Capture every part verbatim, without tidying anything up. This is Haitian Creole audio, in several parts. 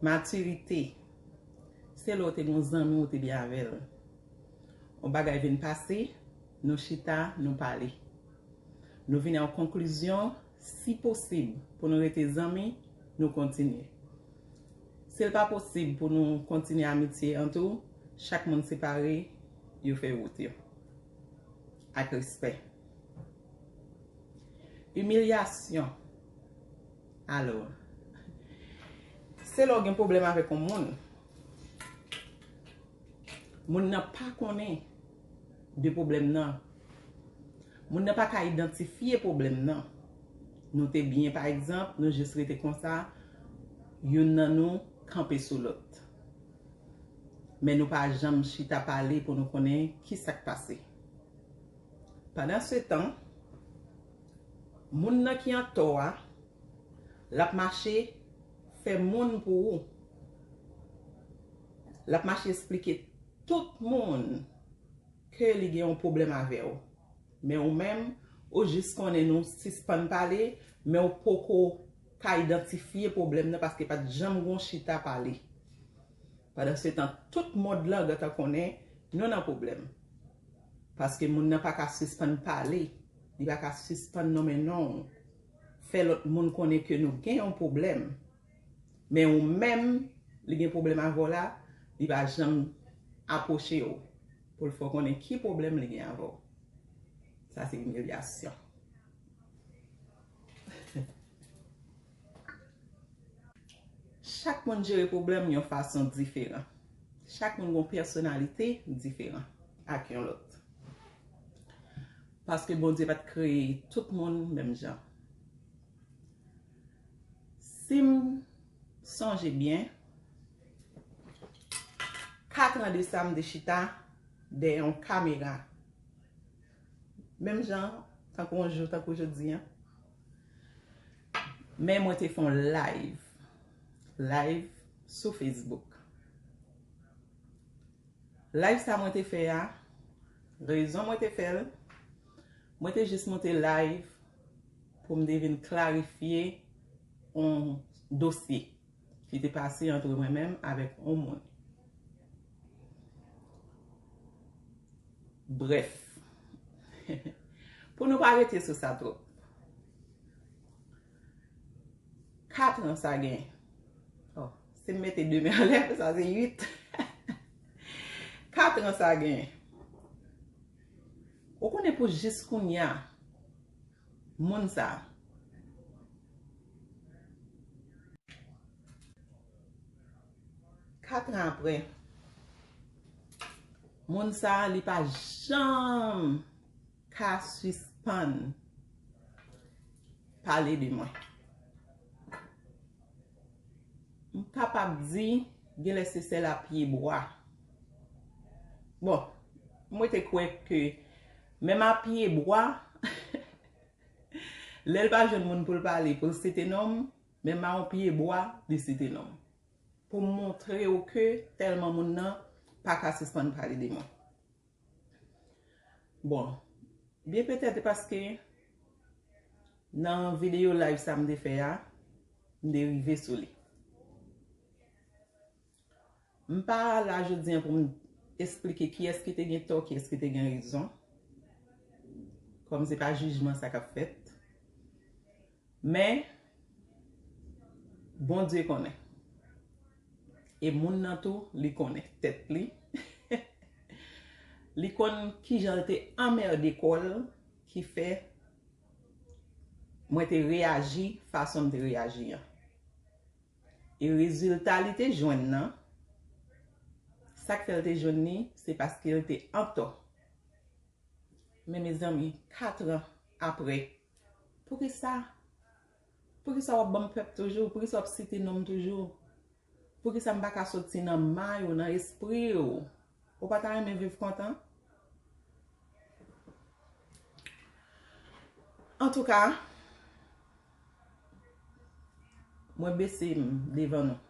Matirite, se lè w te gen yon zanmi w te byen avè l. Yon bagay vin pase, nou chita, nou pale. Nou vin a yon konklizyon, si posib, pou nou rete zanmi, nou kontinye. Si l pa posib pou nou kontinye amitye an tou, chak moun separe, yo fè wout yo. Ak respè. Imilyasyon. Alò, se lè w gen pwoblèm avèk yon moun. Moun nan pa konnen de pwoblèm nan. Moun nan pa ka idantifye pwoblèm nan. Nou te byen, pa egzanp, nou jis rete konsa, youn nan nou kanpe sou lòt. Men nou pa janm chita pale pou nou konnen ki sa k pase. Pandansetan, moun nan ki antò a, l ap mache fè moun pou ou. L ap mache esplike tout moun ke li gen yon pwoblèm avè w. Men ou menm, ou jis konnen nou sispann pale, men ou poko ka idantifye pwoblèm nan paske pa t janm gon chita pale. Pandansetan, tout mond lan gentan konnen nou nan pwoblèm. Paske moun nan pa ka sispann pale, li pa ka sispann nonmen non w, fè lòt moun konnen ke nou gen yon pwoblèm. Men ou menm, li gen pwoblèm avè w la, li pa janm apwoche w pou l fè w konnen ki pwoblèm li gen avè w. Sa se imilyasyon. Chak moun jere pwoblèm yon fason diferan. Chak moun gen yon pèsonalite diferan ak yon lòt. Paske Bondye pa t kreye tout moun menm jan. Si m sonje byen, kat an de sa, m te chita dèyè yon kamera. Menm jan, tankou yon jou, tankou jodi a. Men mwen te fè yon live. Live sou Facebook. Live sa mwen te fè a, rezon mwen te fè l, mwen te jis monte live pou m te vin klarifye yon dosye ki te pase ant mwen menm avèk yon moun. Brèf, pou nou pa rete sou sa twòp, kat an sa gen. Oh, si m mete de men anlè, sa se uit. Kat an sa gen. Ou konnen pou jis kounye a, moun sa, kat an apre, moun sa, li pa janm ka sispann pale de mwen. M kapab di, genlè se sèl a pye bwa. Bon, mwen te kwè ke menm a pye bwa, lè l pa jwenn moun pou l pale, pou l site non m, menm a yon pye bwa, li site non m. Pou m montre w ke tèlman moun nan pa ka sispann pale de mwen. Bon, byen petèt paske nan videyo live sa m te fè a, m te rive sou li. M pa la jodi an pou m esplike kiyès ki te gen tò, kiyès ki te gen rezon. Kòm se pa jijman sa k ap fèt. Men, Bondye konnen. E moun nan tou, li konnen tèt li. Li konn kijan l te anmède kò l ki fè mwen te reyaji fason m te reyaji an. E rezilta li te jwenn nan, sa k fè l te jwenn li, se paske l te antò. Men mezanmi, kat an apre, poukisa? Poukisa w ap ban m pèp toujou? Poukisa w ap site non m toujou? Poukisa m pa ka soti nan may ou, nan espri w? Ou pa ta renmen viv kontan? Antouka, mwen bese m devan nou.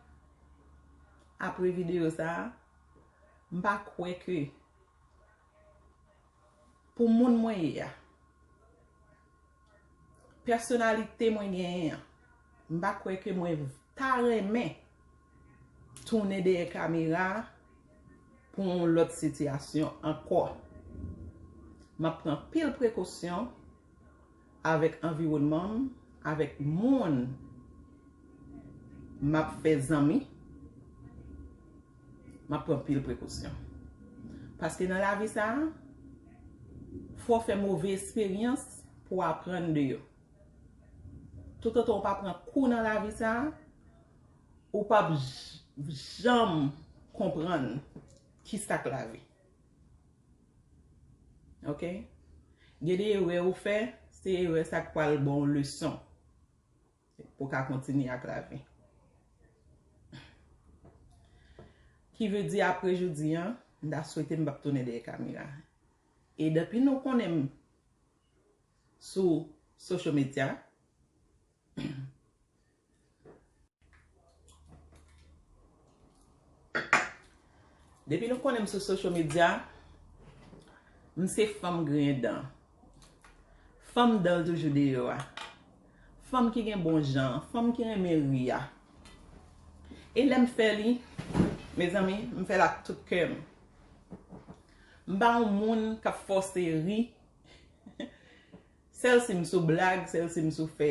Apre videyo sa a, m pa kwè ke pou moun mwen ye a, pèsonalite mwen genyen an, m pa kwè ke mwen ta renmen tounen dèyè kamera pou yon lòt sitiyasyon ankò. M ap pran pil prekosyon avèk anviwònman m, avèk moun m ap fè zanmi. M ap pran pil prekosyon. Paske nan lavi sa a, fò w fè move esperyans pou w aprann de yo. Toutotan w pa pran kou nan lavi sa a, ou p ap j-, janm konprann ki sa k lavi. Oke? Gen de erè ou fè, se erè sa k pral ba w leson pou w ka kontinye ak lavi. Ki vle di apre jodi a, m ta swete m p ap tounen dèyè kamera. E depi nou konnen m sou social media, depi nou konnen m sou social media, m se fanm griyen dan. Fanm dan l toujou deyò a. Fanm ki gen bon jan, fanm ki renmen ri a. E lè m fè li, mezanmi, m fè l ak tout kè m. M pa yon moun k ap fòse ri. Sèl si m sou blag, sèl si m sou fè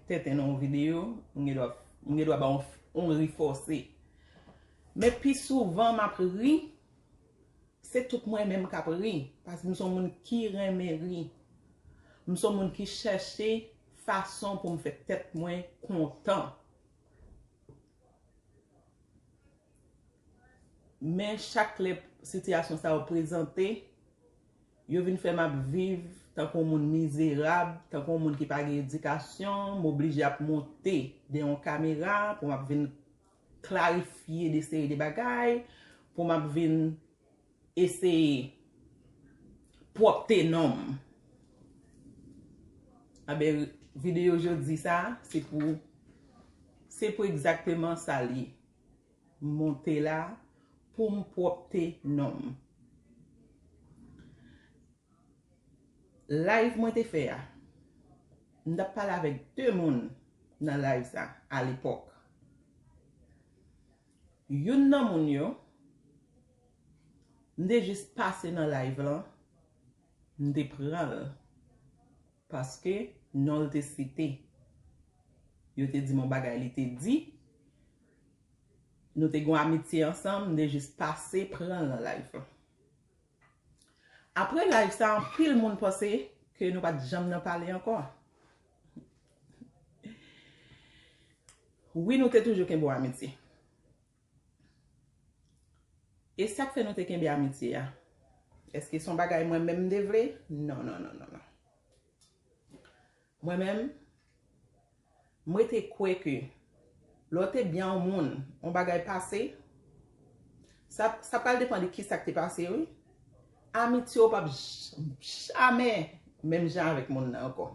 tenten nan yon videyo, m gen dwa, m gen dwa ba yon, yon ri fòse. Men pi souvan m ap ri, se tout mwen menm k ap ri, paske m se yon moun ki renmen ri. M se yon moun ki chèche fason pou m fè tèt mwen kontan. Men chak lè sitiyasyon sa yo prezante, yo vin fè m ap viv tankou yon moun mizerab, tankou yon moun ki pa gen edikasyon, m oblije ap monte dèyè yon kamera pou m ap vin klarifye de seri de bagay, pou m ap vin eseye pwòpte non m. Anben, videyo jodi sa, se pou, se pou egzakteman sa l ye. M monte la pou m pwòpte non m. Live mwen te fè a, m t ap pale avèk de moun nan live sa alepòk. Youn nan moun yo, m te jis pase nan live lan, m te pran l. Paske non l te site. Yo te di m yon bagay, li te di. Nou te gen yon amitye ansanm, m te jis pase pran l nan live lan. Apre live sa, anpil moun panse ke nou pa t janm nan pale ankò. Wi, nou te toujou kenbe yon amitye. E sa k fè nou te kenbe amitye a? Èske se yon bagay mwen menm m te vle? Non, non, non, non, non. Mwen menm, m rete kwè ke lè w te byen yon moun, yon bagay pase, sa, sa pral depann de kisa k te pase, wi. Amitye w p ap j-, jamè menm jan avèk moun nan ankò.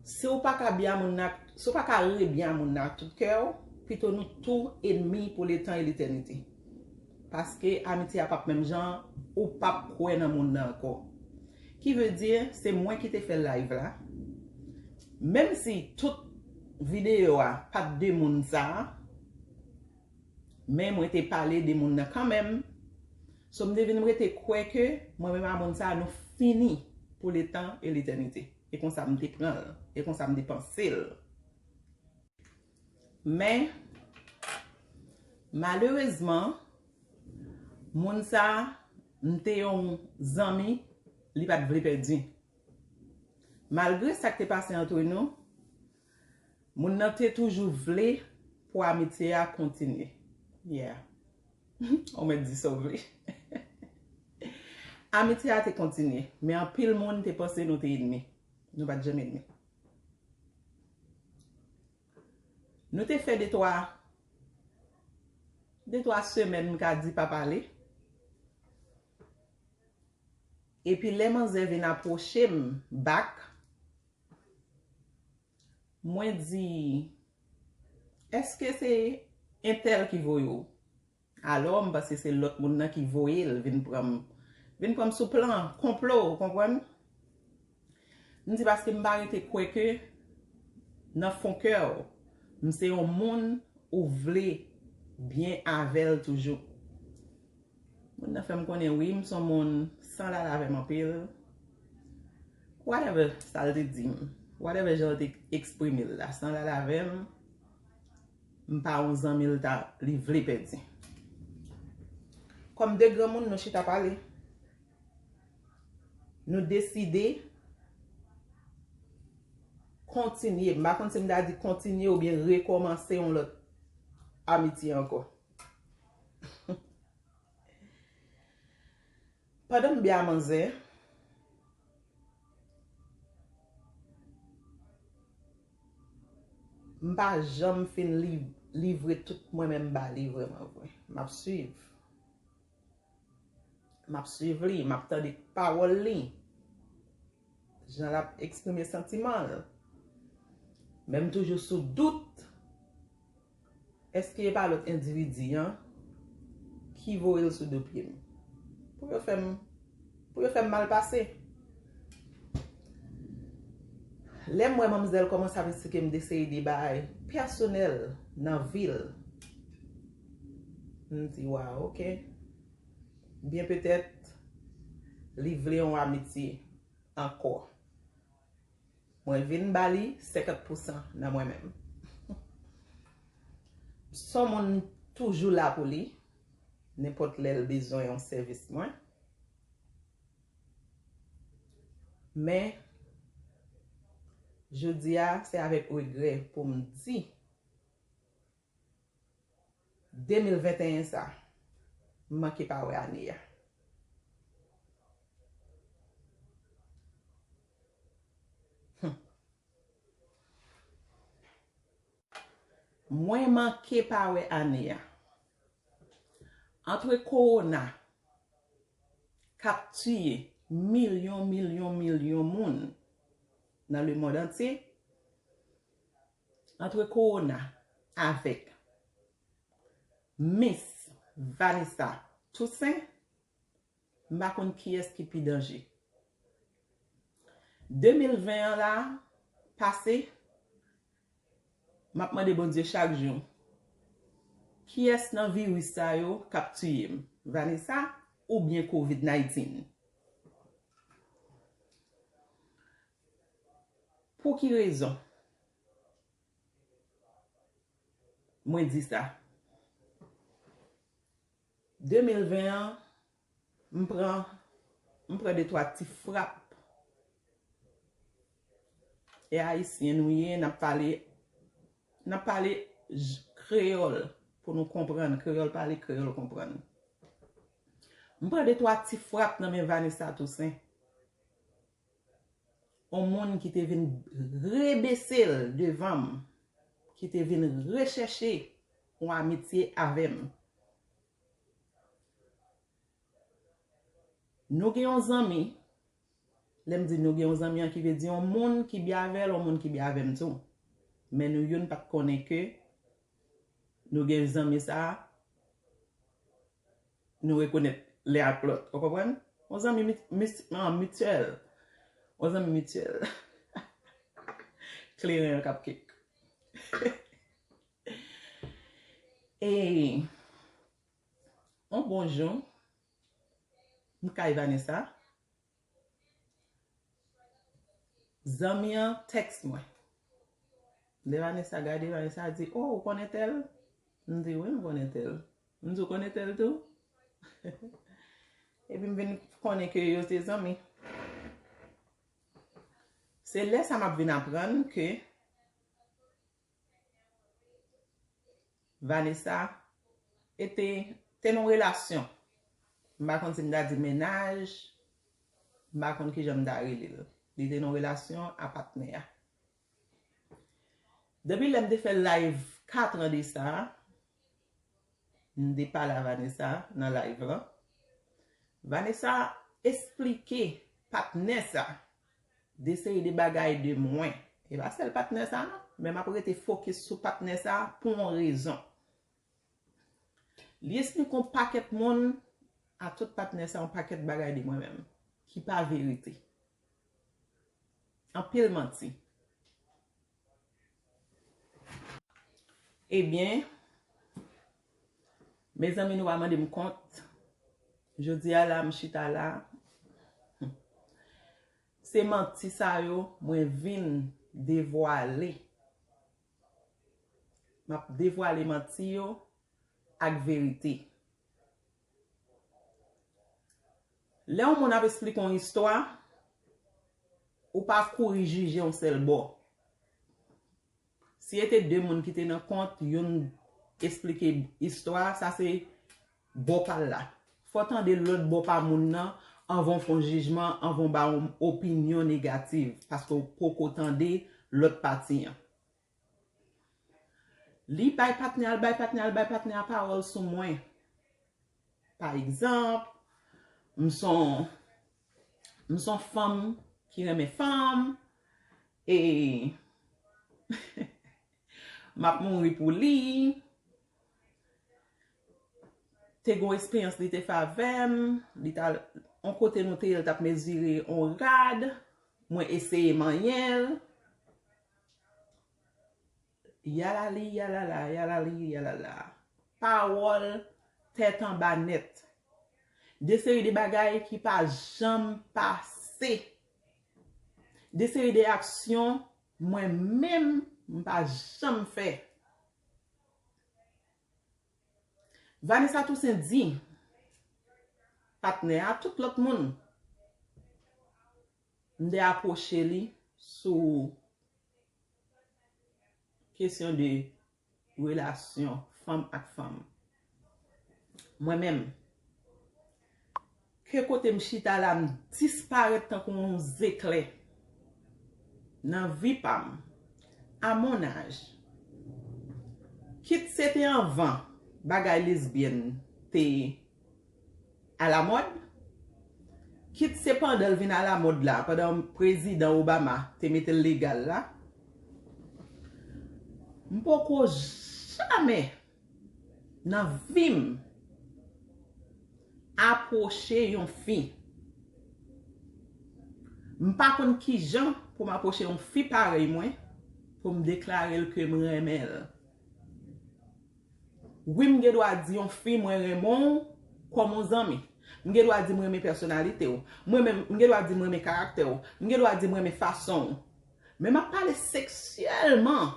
Si w pa ka byen a moun nan, si w pa ka re byen a moun nan ak tout kè w, pito nou tou enmi pou letan e letènite. Paske amitye a p ap menm jan, ou p ap kwè nan moun nan ankò. Ki vle di, se mwen ki te fè live la. Menm si tout videyo a pa t de moun sa a, men mwen te pale de moun nan kanmenm. So, m te vin rete kwè ke mwen menm a moun sa a, nou fini pou letan e letènite. E konsa m te pran l. E konsa m te panse l. Men, malerezman, moun sa a, m te yon zanmi, li pa t vle pèdi. Malgre sa k te pase antre nou, moun nan te toujou vle pou amitye a kontinye. Yeah. Ou mèt di sa w vle. Amitye a te kontinye, men anpil moun te panse nou te enmi. Nou pa t janm enmi. Nou te fè de twa, de twa semèn, m ka di, pa pale. Epi lè manzè vin apwoche m back, mwen di, èske se entèl ki voye w? Alò, m panse se lòt moun nan ki voye l vin pran m, vin pran m sou plan konplo, ou konprann? M di paske m pa rete kwè ke nan fon kè w, m se yon moun ou vle byen avè l toujou. Moun nan fè m konnen, wi, m se yon moun san l al avè m anpil. Whatever sa l te di m, whatever jan l te eksprime l la, san l al avè m, m pa yon zanmi l ta, li vle pèdi. Kòm de granmoun, nou chita pale. Nou deside kontinye, m pa konn si m ta di kontinye oubyen rekòmanse yon lòt amitye ankò. Pandan m byen a manzè, m pa janm fin li-, livre tout mwen menm ba li vrèman vre. M ap swiv. M ap swiv li, m ap tande pawòl li. Jan l ap eksprime santiman l. Men m toujou sou dout. Èske e pa lòt endividi an ki voye l sou do pye m? Pou yo fè m, pou yo fè m mal pase. Lè m wè manmzèl kòmanse ap eksplike m de seri de bagay pèsonèl nan vi l, m di, waw, oke. Byen petèt, li vle yon amitye ankò. Mwen vin ba li senkant pousan nan mwen menm. Se yon moun toujou la pou li, nenpòt lè l bezwen yon sèvis mwen. Men, jodi a, se avèk regrè pou m di, de mil venteyen sa, m manke pa wè ane a. Hmm. Mwen manke pa wè ane a. Antre kowona k ap tiye milyon, milyon, milyon moun nan lemonn antye, antre kowona avèk Miss Vanessa Toussaint, m pa konn kiyès ki pi danje. De mil ven an la pase, m ap mande Bondye chak jou, kiyès nan viris sa yo k ap tiye m, Vanessa oubyen Covid nineteen? Pou ki rezon mwen di sa? De mil ven an, m pran, m pran de twa ti frap. E ayisyen nou ye, n ap pale, n ap pale j-, kreyòl pou nou konprann. Kreyòl pale, kreyòl konprann. M pran de twa ti frap nan men Vanessa Toussaint. On moun ki te vin rebese l devan m, ki te vin rechèche yon amitye avè m. Nou gen yon zanmi, lè m di nou gen yon zanmi an, ki vle di yon moun ki byen avè l, yon moun ki byen avè m tou. Men nou youn pa t konnen ke nou gen zanmi sa a, nou rekonèt lè ak lòt. Ou konprann? Yon zanmi mit-, mit-, an, mityèl. Yon zanmi mityèl. Kleren an k ap kèk. E yon bon jou, m kay Vanessa. Zanmi an tèks mwen. Lè Vanessa gade, Vanessa di, "Oh, ou konnen tèl?" M di, "Wi, m konnen tèl." M di, "Ou konnen tèl tou?" Epi m vin konnen ke yo te zanmi. Se lè sa m ap vin aprann ke Vanessa e te, te nan yon relasyon. M pa konn si m ta di mennaj, m pa konn kijan m ta rele l. Li te nan yon relasyon a patnè a. Depi lè m te fè live kat an de sa, m te pale a Vanessa nan live lan. Vanessa esplike patnè sa de seri de bagay de mwen. E pa sèl patnè sa non, men m ap rete fokis sou patnè sa pou yon rezon. Li esplike yon pakèt moun, a tout patnè sa, yon pakèt bagay de mwen menm, ki pa verite. Anpil manti. Ebyen, Mezanmi, nou pa mande m kont. Jodi a la, m chita la. Se manti sa yo, mwen vin devwale. M ap devwale manti yo ak verite. Lè yon moun ap esplike yon istwa, ou pa kouri jije yon sèl bò. Si e te de moun ki te nan kont, youn esplike istwa, sa se bò pa l la. Fò w tande lòt bò pa moun nan anvan w fè yon jijman, anvan w ba yon opinyon negatif, paske w poko tande lòt pati an. Li bay patnè a l, bay patnè a l, bay patnè a pawòl sou mwen. Pa egzanp, m s on, m s on fanm ki renmen fanm, e m ap mouri pou li. Te gon esperyans li te fè avè m, li t al yon kote nou te ye, l t ap mezire yon rad, mwen eseye manyen l. Yalali, yalala, yalali, yalala. Pawòl tèt anba nèt. De seri de bagay ki pa janm pase. De seri de aksyon mwen menm m pa janm fè. Vanessa Toussaint di patnè a, tout lòt moun, m te apwoche li sou kesyon de relasyon fanm ak fanm. Mwen menm, ke kote m chita la, m disparèt tankou yon zeklè nan vi pa m, à mon âge. Kit se te anvan bagay lesbyèn te alamòd, kit se pandan l vin alamòd la, pandan prezidan Obama te mete l legal la, m poko jamè nan vi m apwoche yon fi. M pa konn kijan pou m apwoche yon fi parèy mwen, pou m deklare l ke m renmen l. Wi, m gen dwa di yon fi mwen renmen w kòm yon zanmi. M gen dwa di m renmen pèsonalite w. M renmen, m gen dwa di m renmen karaktè w. M gen dwa di m renmen fason w. Men m ap pale seksyèlman.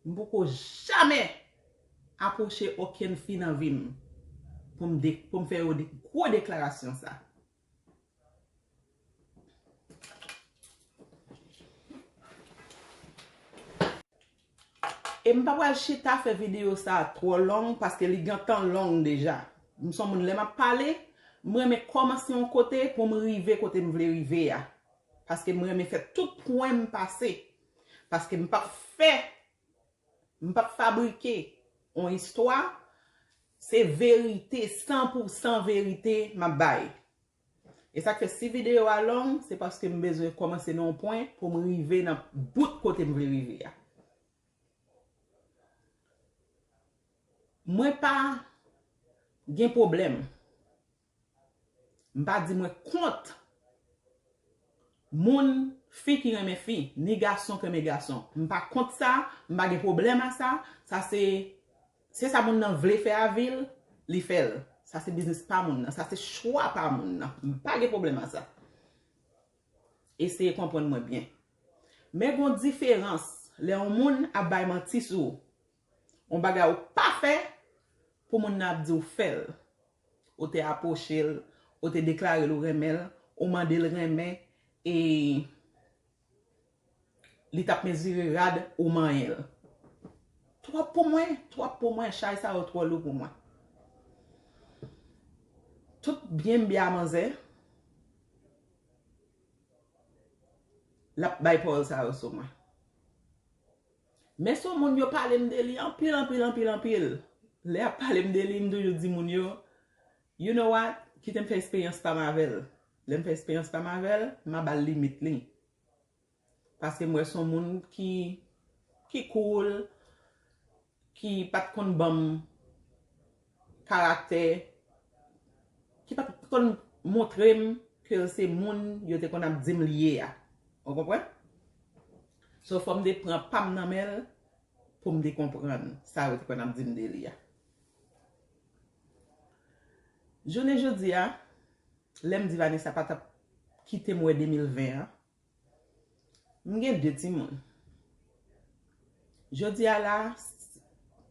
M poko jamè apwoche okenn fi nan vi m pou m de, pou m fè yo de, gwo deklarasyon sa. E m pa pral chita fè videyo sa twò long paske li gentan long deja. M s on moun lè m ap pale, m renmen kòmanse yon kote pou m rive kote m vle rive a. Paske m renmen fè tout pwen m pase. Paske m p ap fè, m p ap fabrike yon istwa, se verite, san pou san verite m ap bay. E sa k fè si videyo a long, se paske m bezwen kòmanse nan yon pwen pou m rive nan bout kote m vle rive a. Mwen pa gen pwoblèm. M pa di mwen kont moun, fi ki renmen fi, ni gason ki renmen gason. M pa kont sa, m pa gen pwoblèm a sa. Sa se, se sa moun nan vle fè a vi l, li fè l. Sa se biznis pa moun nan, sa se chwa pa moun nan. M pa gen pwoblèm a sa. Eseye konprann mwen byen. Men gon diferans lè yon moun ap bay manti sou ou. Yon bagay ou pa fè, pou moun nan ap di w fè l. Ou te apwoche l, ou te deklare l ou renmen l, ou mande l renmen, e li t ap mezire rad, ou manyen l. Twòp pou mwen, twòp pou mwen, chay sa yo twò lou pou mwen. Tout byen m byen a manzè, l ap bay pawòl sa yo sou mwen. Men s on moun yo pale m de li anpil, anpil, anpil, anpil. Lè y ap pale m de li, m toujou di moun yo, you know what? Kite m fè eksperyans pa m avè l. Lè m fè eksperyans pa m avè l, m a ba l limit li. Paske m wè s on moun ki, ki cool, ki pa t konn ban m karaktè, ki pa t konn montre m ke l se moun yo te konn ap di m li ye a. Ou konprann? So, fò m te pran pa m nan men l pou m te konprann sa yo te konn ap di m de li a. Jounen jodi a, lè m di Vanessa pa t ap kite m wè de mil ven an, m gen de timoun. Jodi a la,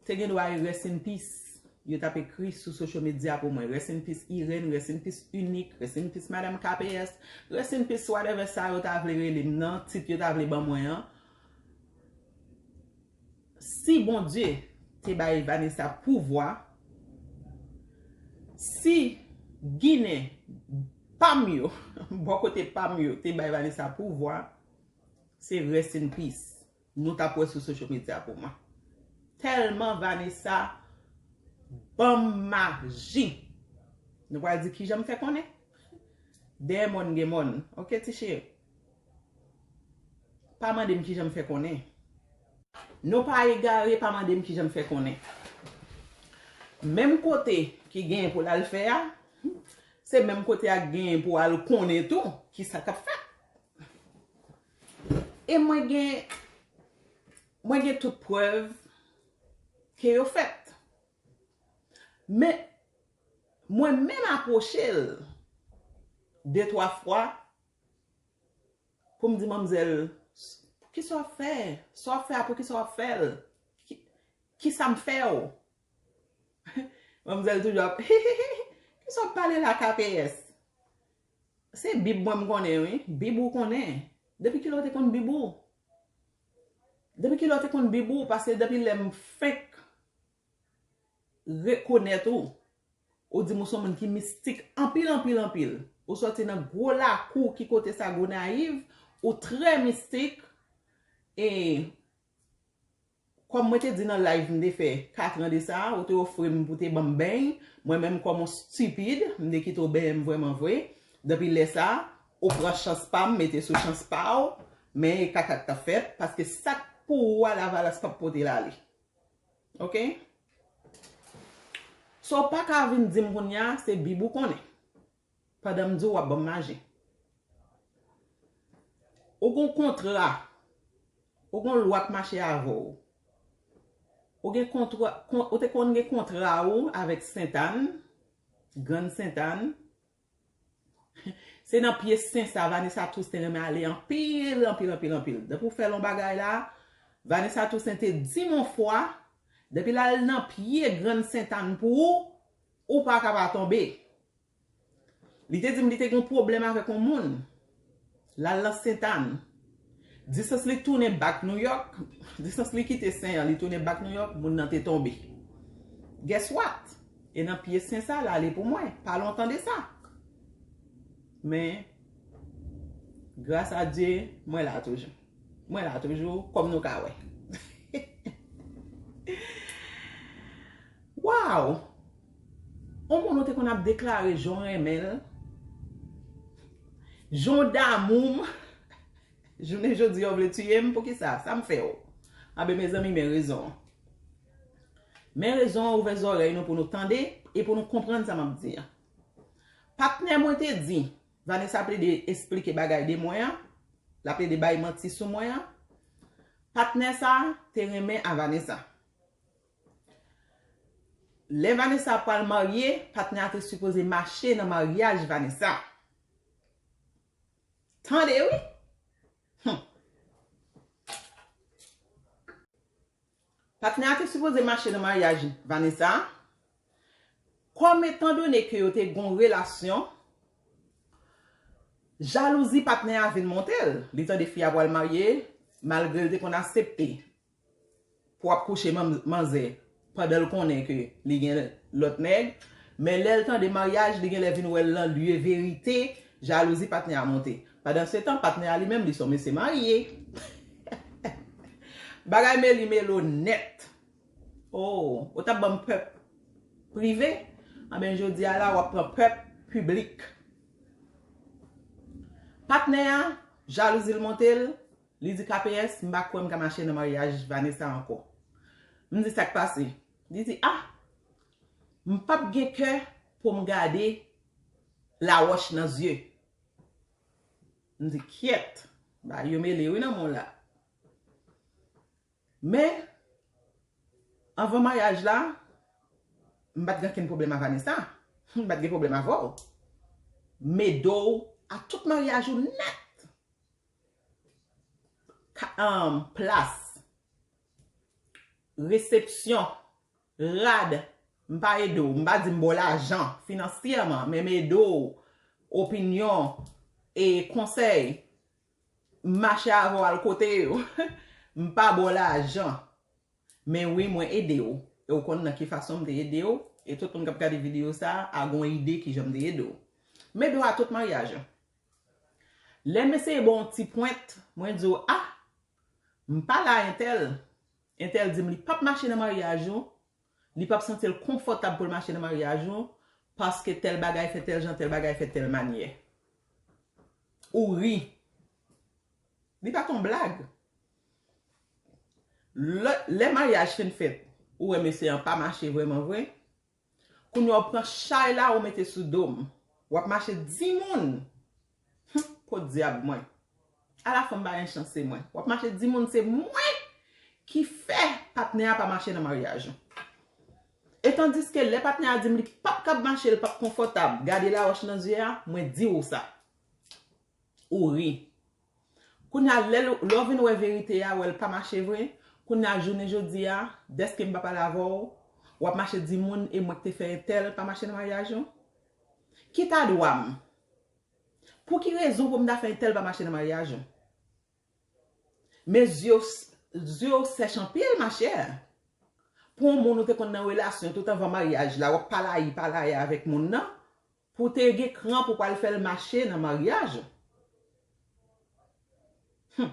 te gen dwa rest in peace. Yo t ap ekri sou social media pou mwen. Rest in peace Irène, rest in peace Unique, rest in peace Madame K P S, rest in peace whatever sa yo ta vle rele m nan, tit yo ta vle ban mwen an. Si Bondye te bay Vanessa pouvwa, si Ginen pa m yo, bò kote pa m yo, te bay Vanessa pouvwa, se rest in peace. Nou t ap wè sou social media pou mwen. Tèlman Vanessa ban m maji. Nou pral di kijan m fè konnen? Dèyè mòn gen mòn. Oke, ti cheri? Pa mande m kijan m fè konnen. Nou pa egare, pa mande m kijan m fè konnen. Menm kote ki genyen pou l al fè a, se menm kote a genyen pou al konnen tou kisa k ap fèt. E mwen gen, mwen gen tout prèv ke yo fèt. Men, mwen menm apwoche l de twa fwa pou m di manmzèl, "Poukisa w ap fè? Sa w ap fè a, poukisa w ap fè l? Ki, kisa m fè w?" Manmzèl toujou ap, "Kisa w ap pale la, K P S?" Se Bib mwen m konnen, wi. Bib ou konnen. Depi kilè w te konn Bib ou? Depi kilè w te konn Bib ou? Paske depi lè m fenk rekonèt ou, ou di m ou se yon moun ki mistik anpil, anpil, anpil. Ou sòti nan gwo lakou ki kote sa, Gonayiv, ou trè mistik. E kòm mwen te di nan live m te fè kat an de sa, ou te ofri m pou te ban m beny, mwen menm kòm yon stipid, m te kite w benyen m vrèman vre. Depi lè sa, ou pran chans pa m, mete sou chans pa w, men e kaka k t ap fèt, paske sa k pou ou a Lavalas p ap pote l ale. Oke? So, w pa ka vin di m kounye a, se Bib ou konnen. Pandan m di w, w ap ban m maji. Ou gon kontra. Ou gon lwa k mache avè w. Ou gen kontra, kon, ou te konn gen kontra ou avèk Sentàn, Grann Sentàn. Se nan pye sen sa Vanessa Toussaint renmen ale anpil, anpil, anpil, anpil. Depi w fè l yon bagay la, Vanessa Toussaint te di m yon fwa, depi l al nan pye Grann Sentàn pou ou, ou pa ka pa tonbe. Li te di m li te gen yon pwoblèm avèk yon moun. L al nan Sentàn. Distans li tounen back New York, distans li kite Sen an, li tounen back New York, moun nan te tonbe. Guess what? E nan pye Sen sa l ale pou mwen, pa lontan de sa. Men, gras a Dye, mwen la toujou. Mwen la toujou, kòm nou ka wè. Wow! On moun ou te konn ap deklare jan w renmen l, jan w damou m, jounen jodi a w vle tiye m, poukisa? Sa m fè w? Anben, mezanmi, men rezon an. Men rezon an, ouvè zòrèy nou pou nou tande e pou nou konprann sa m ap di a. Patnè mwen te di, Vanessa plede esplike bagay de mwen an, l ap plede bay manti sou mwen an. Patnè sa te renmen a Vanessa. Lè Vanessa pral marye, patnè a te sipoze mache nan maryaj Vanessa. Tande wi! Hum. Patnè a te sipoze mache nan maryaj Vanessa. Kòm etandone ke yo te gon relasyon, jalouzi patnè a vin monte l. Li tande fi a pral marye, malgre l te konn aksepte pou ap kouche man-, manzè pandan l konnen ke li gen lòt nèg. Men lè l tande maryaj, li genlè vin wè l nan lye verite, jalouzi patnè a monte. Pandansetan, patnè a li menm, li se yon mesye marye. Bagay meli melo nèt. Oh, ou t ap ban m pèp prive? Anben, jodi a la, w ap pran pèp piblik. Patnè a, jalouzi l monte l, li di, "K P S, m pa kwè m ka mache nan maryaj Vanessa ankò." M di, "Sa k pase?" Li di, "Ah, m p ap gen kè pou m gade lawòch nan zye." M di, "Kyèt, bagay yo mele wi nan men w la." Men, anvan maryaj la, m pa t gen okenn pwoblèm a Vanessa. M pa t gen pwoblèm avè w. M ede w a tout maryaj ou nèt. Ka- um, plas, resepsyon, rad, m pa ede w. M pa di m ba w lajan finansyèman, men m ede w, opinyon e konsèy. M mache avè w al kote yo. M pa ba w lajan. Men wi, mwen ede w. E w konn nan ki fason m te ede w. E tout moun k ap gade videyo sa a gon ide kijan m te ede w. M ede w a tout maryaj. Lè m eseye ba w yon ti pwent, mwen di w, ah, m pale a entèl. Entèl di m li p ap mache nan maryaj ou, li p ap santi l konfòtab pou l mache nan maryaj ou, paske tèl bagay fè tèl jan, tèl bagay fè tèl manyè. Ou ri. Li pa t yon blag. Lè, lè maryaj fin fèt, ou wè mesye an pa mache vrèman vre. Kounye a w pran chay la, ou mete sou do m. W ap mache di moun. Hum, podyab mwen. Ala fanm pa gen chans se mwen. W ap mache di moun se mwen ki fè patnè a pa mache nan maryaj ou. E tandiske lè patnè a di m li p ap kab mache, li p ap konfòtab, gade lawòch nan zye a, mwen di w sa. Ou ri. Kounye a, lè l- lè w vin wè verite a, wè l pa mache vre, kounye a, jounen jodi a, dèske m pa pale avè w, w ap mache di moun e mwen k te fè entèl pa mache nan maryaj ou? Ki ta dwa m? Pou ki rezon pou m ta fè entèl pa mache nan maryaj ou? Men zye w s- zye w sèch anpil, machè. Pou yon moun ou te konn nan relasyon tout anvan maryaj la, w ap palayi, palayi avèk moun nan, pou w te gen kran pou w pral fè l mache nan maryaj ou. Hum.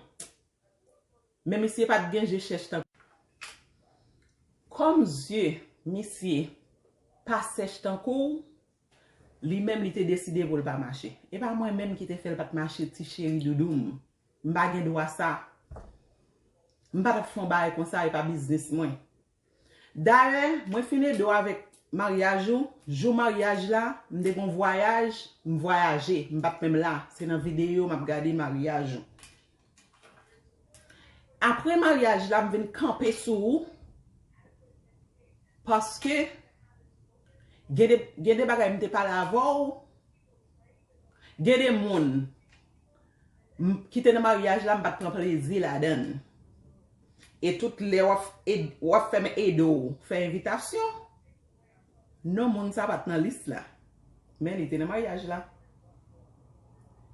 Men misye pa t gen je chèch tankou. Kòm zye misye pa sèch tankou w, li menm li te deside pou l pa mache. E pa mwen menm ki te fè l pa t mache, ti cheri doudou m. M pa gen dwa sa. M pa t ap fè yon bagay konsa, e pa biznis mwen. Dayè, mwen fin ede w avèk maryaj ou. Jou maryaj la, m te gon vwayaj, m vwayaje, m pa t menm la. Se nan videyo m ap gade maryaj ou. Apre maryaj la, m vin kanpe sou ou. Paske gen de, gen de bagay m te pale avè w. Gen de moun m- ki te nan maryaj la, m pa t pran plezi ladan l. E tout lè w ap, ed- w ap fè m ede w fè envitasyon, non moun sa pa t nan lis la. Men li te nan maryaj la.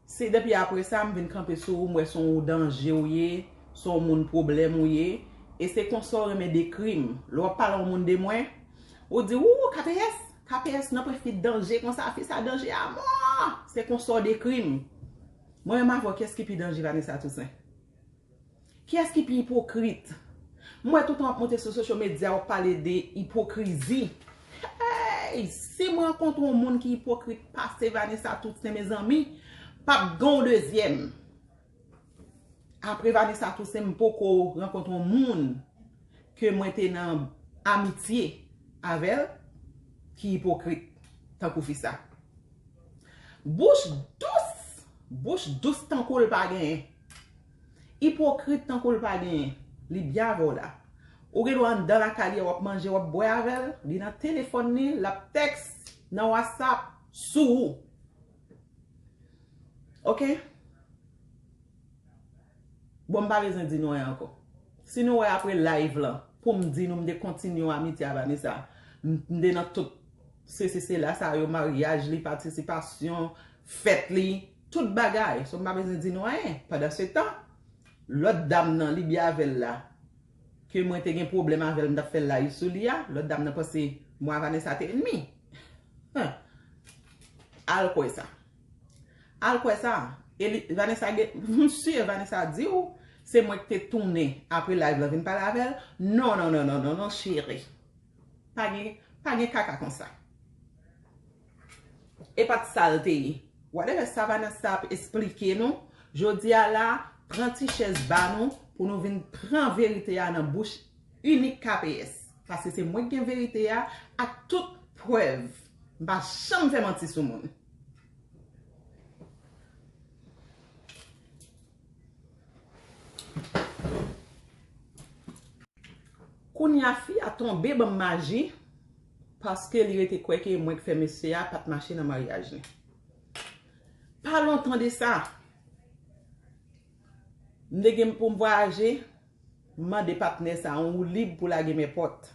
Se depi apre sa, m vin kanpe sou ou, m wè se yon danje w ye, se yon moun pwoblèm ou ye. E se konsa w renmen dekri m. Lè w ap pale yon moun de mwen, ou di, ou, K P S, K P S nan pwen fi danje konsa, fi sa danje a mò. Se konsa w dekri m. Mwen menm avè w, kiyès ki pi danje Vanessa Toussaint? Kiyès ki pi ipokrit? M wè toutan w ap monte sou social media, w ap pale de ipokrizi. Hey! Si m rankontre yon moun ki ipokrit pase Vanessa Toussaint, mezanmi, p ap gen yon dezyèm. Apre Vanessa Toussaint, m poko rankontre yon moun ke mwen te nan amitye avè l ki ipokrit tankou fi sa. Bouch dous, bouch dous tankou l pa genyen. Ipokrit tankou l pa genyen. Li byen avè w la. Ou gen dwa anndan lakay li a, w ap manje, w ap bwè avè l. Li nan telefòn li, l ap tèks, nan WhatsApp, sou ou. Oke? Bon, m pa bezwen di nou anyen ankò. Si nou wè apre live lan, pou m di nou m te kontinye yon amitye a Vanessa, m m te nan tout sesi sela sa yo, maryaj li, patisipasyon, fèt li, tout bagay. So, m pa bezwen di nou anyen. Pandansetan, lòt dam nan, li byen avè l la, ke mwen te gen pwoblèm avè l, m t ap fè live sou li a, lòt dam nan panse mwen a Vanessa te ènmi. Huh. Al kwè sa. Al kwè sa. E li, Vanessa gen, m si Vanessa di w, se mwen ki te tounen apre live lan vin pale avè l. Non, non, non, non, non, non, cheri. Pa gen, pa gen kaka konsa. E pa t sa l te ye. Whatever sa Vanessa ap esplike nou, jodi a la, pran ti chèz ba nou pou nou vin pran verite a nan bouch inik K P S. Paske se mwen ki gen verite a ak tout prèv. M pa janm fè manti sou moun. Kounye a fi a tonbe ban m maji, paske li rete kwè ke mwen k fè mesye a pa t mache nan maryaj li. Pa lontan de sa, m te gen pou m vwayaje, m mande patnè sa a, ou lib pou lage m èpòt.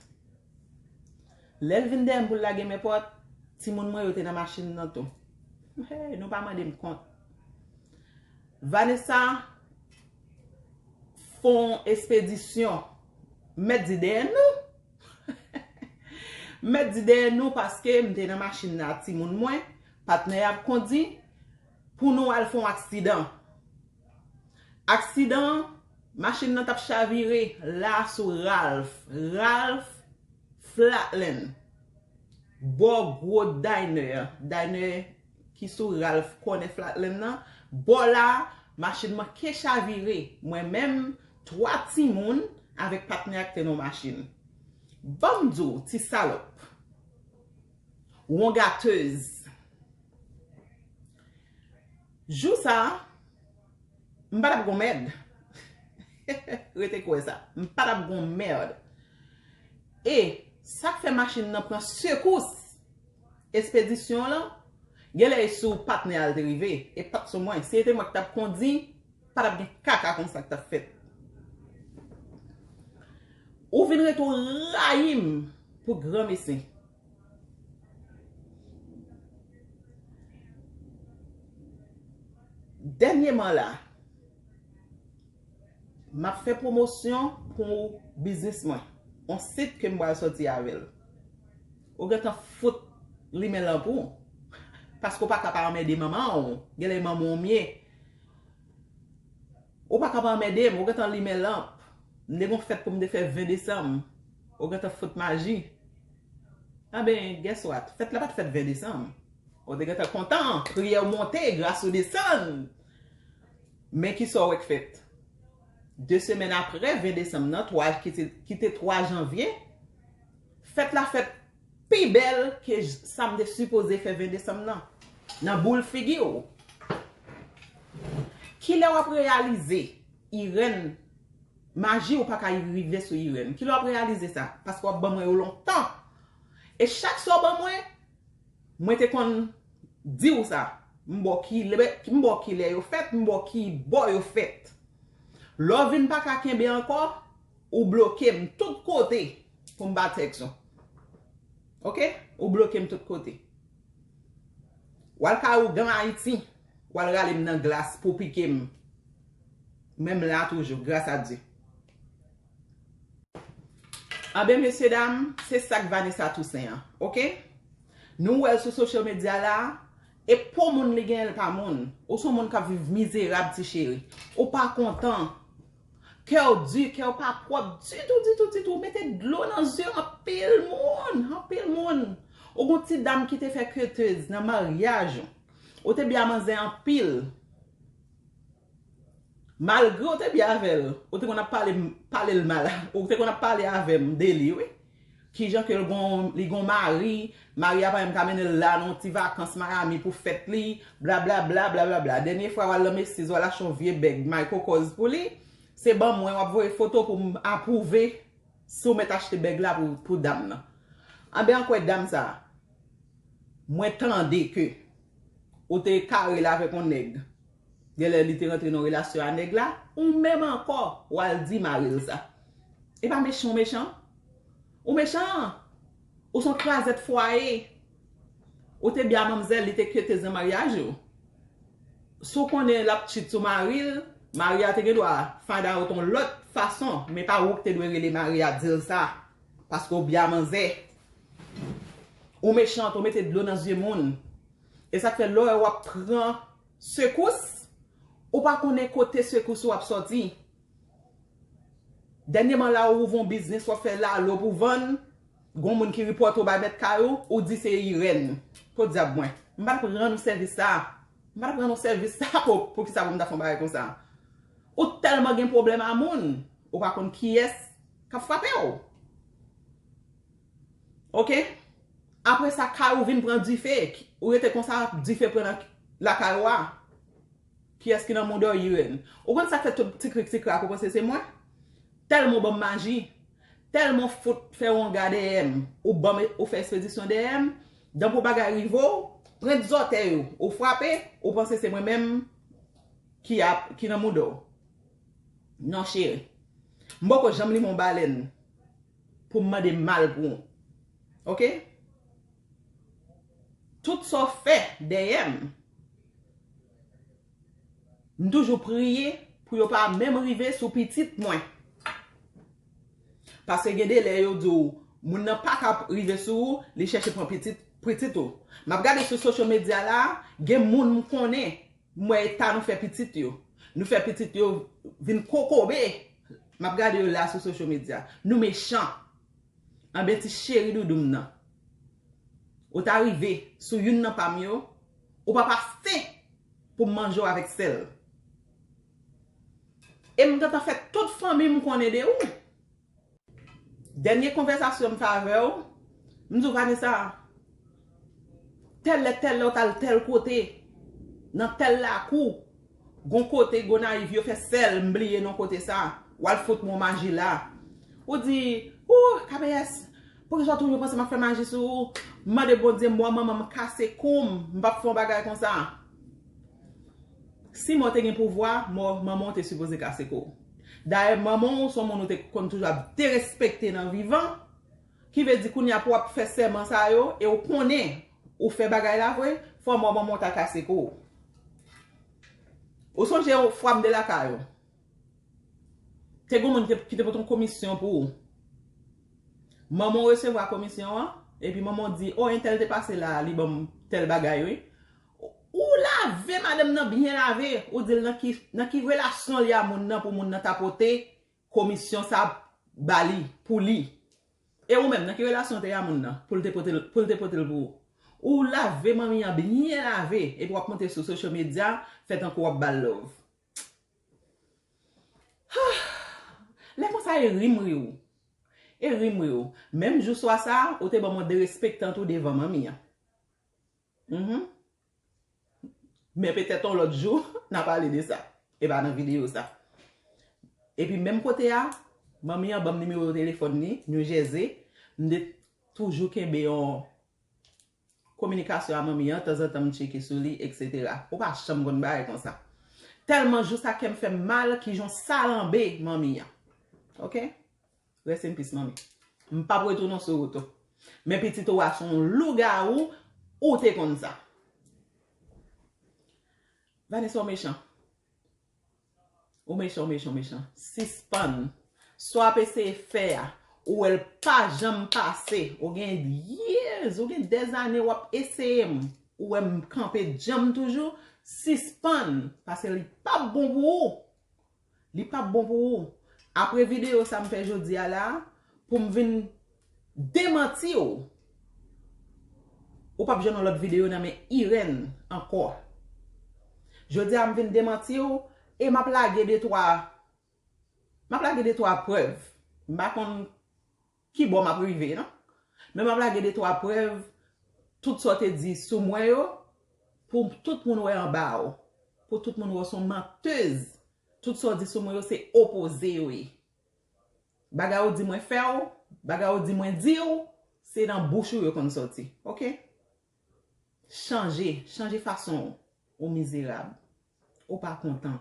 Lè l vin dèyè m pou l lage m èpòt, timoun mwen yo te nan machin nan tou. Hey, nou pa mande m kont. Vanessa fè yon espedisyon, m mèt di dèyè nou. M mèt di dèyè nou paske m te nan machin nan ak timoun mwen, patnè a ap kondi, pou nou al fè yon aksidan. Aksidan, machin nan t ap chavire la sou Ralph, Ralph Flatland, bò gwo diner, diner ki sou Ralph kònè Flatland nan, bò la, machin manke chavire, mwen menm, twa timoun avèk patnè a ki te nan machin. Ban m di w, ti salòp, wongatèz. Jou sa a, m pa t ap gon mèd. Rete kwè sa. M pa t ap gon mèd. E sa k fè machin nan pran sekous espedisyon lan, genlè e sou patnè a l te rive, e pa t sou mwen. Si se te mwen k t ap kondi, pa t ap gen kaka konsa k t ap fèt. Ou vin rete w rayi m pou granmesi. Dènyeman la, m ap fè pwomosyon pou biznis mwen. On sit ke m pral sòti avè l. Ou gentan fout limen lanp ou. Paske w pa ka pa anmède manman w. Genlè manman w m ye. Ou pa ka pa anmède m. Ou gentan limen lanp. M te gon fèt pou m te fè ven desanm. Ou gentan fout maji. Anben, guess what? Fèt la pa t fèt ven desanm. Ou te gentan kontan, priyè w monte, gras ou desann. Men kisa w wè k fèt? De semèn apre, ven desanm nan, twa, ki te, ki te twa janvye, fèt la fèt pi bèl ke j-, sa m te sipoze fè ven desanm nan. Nan boul figi w. Kilè w ap reyalize, Irèn, maji ou pa ka rive sou Irèn? Kilè w ap reyalize sa? Paske w ap ban mwen yo lontan. E chak sa w ban mwen, mwen te konn di w sa. M ba w ki lè, m ba w ki lè yo fèt, m ba w ki bò yo fèt. Lè w vin pa ka kenbe ankò, ou bloke m tout kote pou m pa tèks ou. Oke? Ou bloke m tout kote. W al kay ougan Ayiti, w al rale m nan glas pou pike m. Men m la toujou, gras a Dye. Anben, mesye dam, se sa k Vanessa Toussaint an, oke? Nou wè l sou social media la, e pa w moun li genyen, l pa moun. Ou se yon moun k ap viv mizerab, ti cheri. Ou pa kontan. Kè w di, kè w pa pwòp ditou, ditou, ditou. Ou mete dlo nan zye anpil moun, anpil moun. Ou gon ti dam ki te fè ketez nan maryaj ou. Ou te byen manzè anpil. Malgre w te byen avè l, ou te konn ap pale, pale l mal. Ou te konn ap pale avè m de li, wi. Kijan ke l gon, li gon mari, mari a pa menm ka mennen l la nan yon ti vakans Miami pou fèt li, blablabla, blablabla. Dènye fwa w al nan Macy's, w al achte yon vye bèg Michael Kors pou li, se ban mwen w ap voye foto pou m apwouve si w mèt achte bèg la pou, pou dam nan. Anben, an kwè dam sa a, mwen tande ke ou te kare l avèk yon nèg. Genlè li te rantre nan relasyon a nèg la, ou menm ankò, w al di mari l sa. E pa mechan w mechan? Ou mechan! Ou se yon krazèt fwaye. Ou te byen manmzèl, li te ketez nan maryaj ou. Si w konnen l ap cheat sou mari l, mari a te gen dwa find out yon lòt fason, men pa ou ki te dwe rele mari a di l sa, paske w byen manzè. Ou mechan, ou mete dlo nan zye moun. E sa k fè lè w ap pran sekous, ou pa konnen kote sekous ou ap sòti. Dènyeman la, ou ouvri yon biznis, w ap fè lalo pou vann, gon moun ki ripòte w bay mèt kay ou, ou di se Irèn. Podyab mwen. M pa t ap rann ou sèvis sa. M pa t ap rann ou sèvis sa pou, poukisa pou m ta fè yon bagay konsa? Ou tèlman gen pwoblèm a moun, ou pa konn kiyès k ap frape w. Oke? Apre sa, kay ou vin pran dife. Ou rete konsa, dife pran nan lakay ou a. Kiyès ki nan mouda w, Irèn? Ou konn sa k fè tout ti krik ti krak ou panse se mwen? Tèlman w ban m maji, Tèlman fout fè w anga dèyè m, ou ban m, ou fè espedisyon dèyè m, dan pou bagay rive w, pwent zòtèy ou, ou frape, ou panse se mwen menm ki ap, ki nan mouda w. Non, cheri. M poko janm limen yon balèn pou m mande mal pou ou. Oke? Tout sa w fè dèyè m, m toujou priye pou yo pa menm rive sou pitit mwen. Paske gen de lè yo di w, moun nan pa ka rive sou ou, li chèche pran pitit, pitit ou. M ap gade sou social media la, gen moun m konnen, m wè eta nou fè pitit yo. Nou fè pitit yo vin kokobe. M ap gade yo la sou social media. Nou mechan. Anben ti cheri doudou m nan. Ou ta rive sou youn nan pa m yo, ou pa pase pou m manje w avèk sèl. E m gentan fè tout fanmi m konnen de ou. Dènye konvèsasyon m fè avè w, m di w, Vanessa, tèl lè, tèl lè w t al tèl kote, nan tèl lakou, gon kote Gonayiv yo fè sèl, m bliye non kote sa, w al fout mwen maji la. Ou di, ou, K B S, poukisa w toujou panse m ap fè maji sou ou? M mande Bondye mò manman m kase kou m, m p ap fè yon bagay konsa. Si mò te gen pouvwa, mò manman w te sipoze kase kou w. Dayè, manman w se yon moun ou te konn toujou ap derespekte nan vivan, ki vle di kounye a pou w ap fè sèman sa yo, e w konnen ou fè bagay la vre, fò mò manman w ta kase kou w. Ou sonje yon fwa m de lakay ou? Te gen moun ki te, ki te pote yon komisyon pou ou. Manman w resevwa komisyon an, epi manman w di, o, entèl te pase la, li ban m tèl bagay, wi. Ou lave madanm nan byen lave, ou di l nan ki, nan ki relasyon li a moun nan pou moun nan ta pote komisyon sa ba li, pou li. E ou menm, nan ki relasyon w te a moun nan, pou l te pote l, pou l te pote l pou ou? Ou lave manmi an byen lave, epi w ap monte sou social media, fè tankou w ap ba l love. Lè konsa e ri m ri w. E ri m ri w. Menm jou swa sa, ou te ban m yon derespektan tou devan manmi an. Mhm. Men petèt yon lòt jou, n a pale de sa. E pa nan videyo sa. Epi menm kote a, manmi an ban m nimewo telefòn li, New Jersey. M te toujou kenbe yon kominikasyon a manmi an, tanzantan m tcheke sou li, etsetera. Ou pa janm konn bagay konsa. Tèlman jou sa kè m fè m mal, kijan w salanbe manmi an. Oke? Rest in peace, manmi. M p ap retounen sou wout ou. Men pitit ou a se yon lougawou, ou te konn sa. Vanessa, w mechan. Ou mechan, ou mechan, ou mechan. Sispann. Sa w ap eseye fè a, ou wè l pa janm pase. Ou gen years, ou gen dèzane w ap eseye m. Ou wè m kanpe djanm toujou. Sispann. Paske li p ap bon pou ou. Li p ap bon pou ou. Apre videyo sa m fè jodi a la, pou m vin demanti w, ou p ap jwenn yon lòt videyo nan men Irène ankò. Jodi a m vin demanti w, e m ap lage de twa, m ap lage de twa prèv. M pa konn ki bò m ap rive, non. Men m ap lage de twa prèv, tout sa w te di sou mwen yo, pou tout moun wè anba w, pou tout moun wè w se yon mantèz. Tout sa w di sou mwen yo, se opoze yo ye. Bagay ou di mwen fè w, bagay ou di mwen di w, se nan bouch ou yo konn sòti. Oke? Chanje, chanje fason w. Ou mizerab. Ou pa kontan.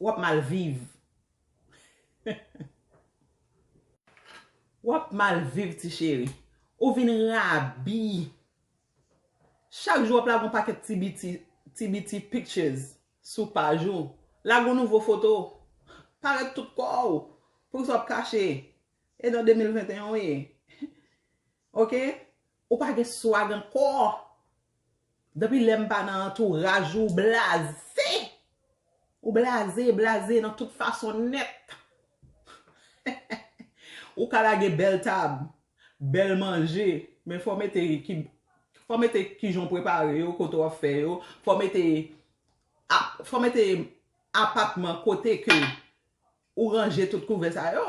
W ap mal viv. W ap mal viv, ti cheri. Ou vin rabi. Chak jou w ap lage yon pakèt ti biti, ti biti pictures sou paj ou. Lage yon nouvo foto. Parèt tout kò w. Poukisa w ap kache? E nan de mil venteyen w ye. Oke? Ou pa gen swag ankò. Depi lè m pa nan antouraj ou, w blaze. Ou blaze, blaze nan tout fason nèt. Ou ka lage bèl tab, bèl manje, men fò w mete ki, fò w mete kijan w prepare yo, kote w ap fè yo, fò w mete, ap, fò w mete apatman kote ke ou ranje tout kouvè sa yo.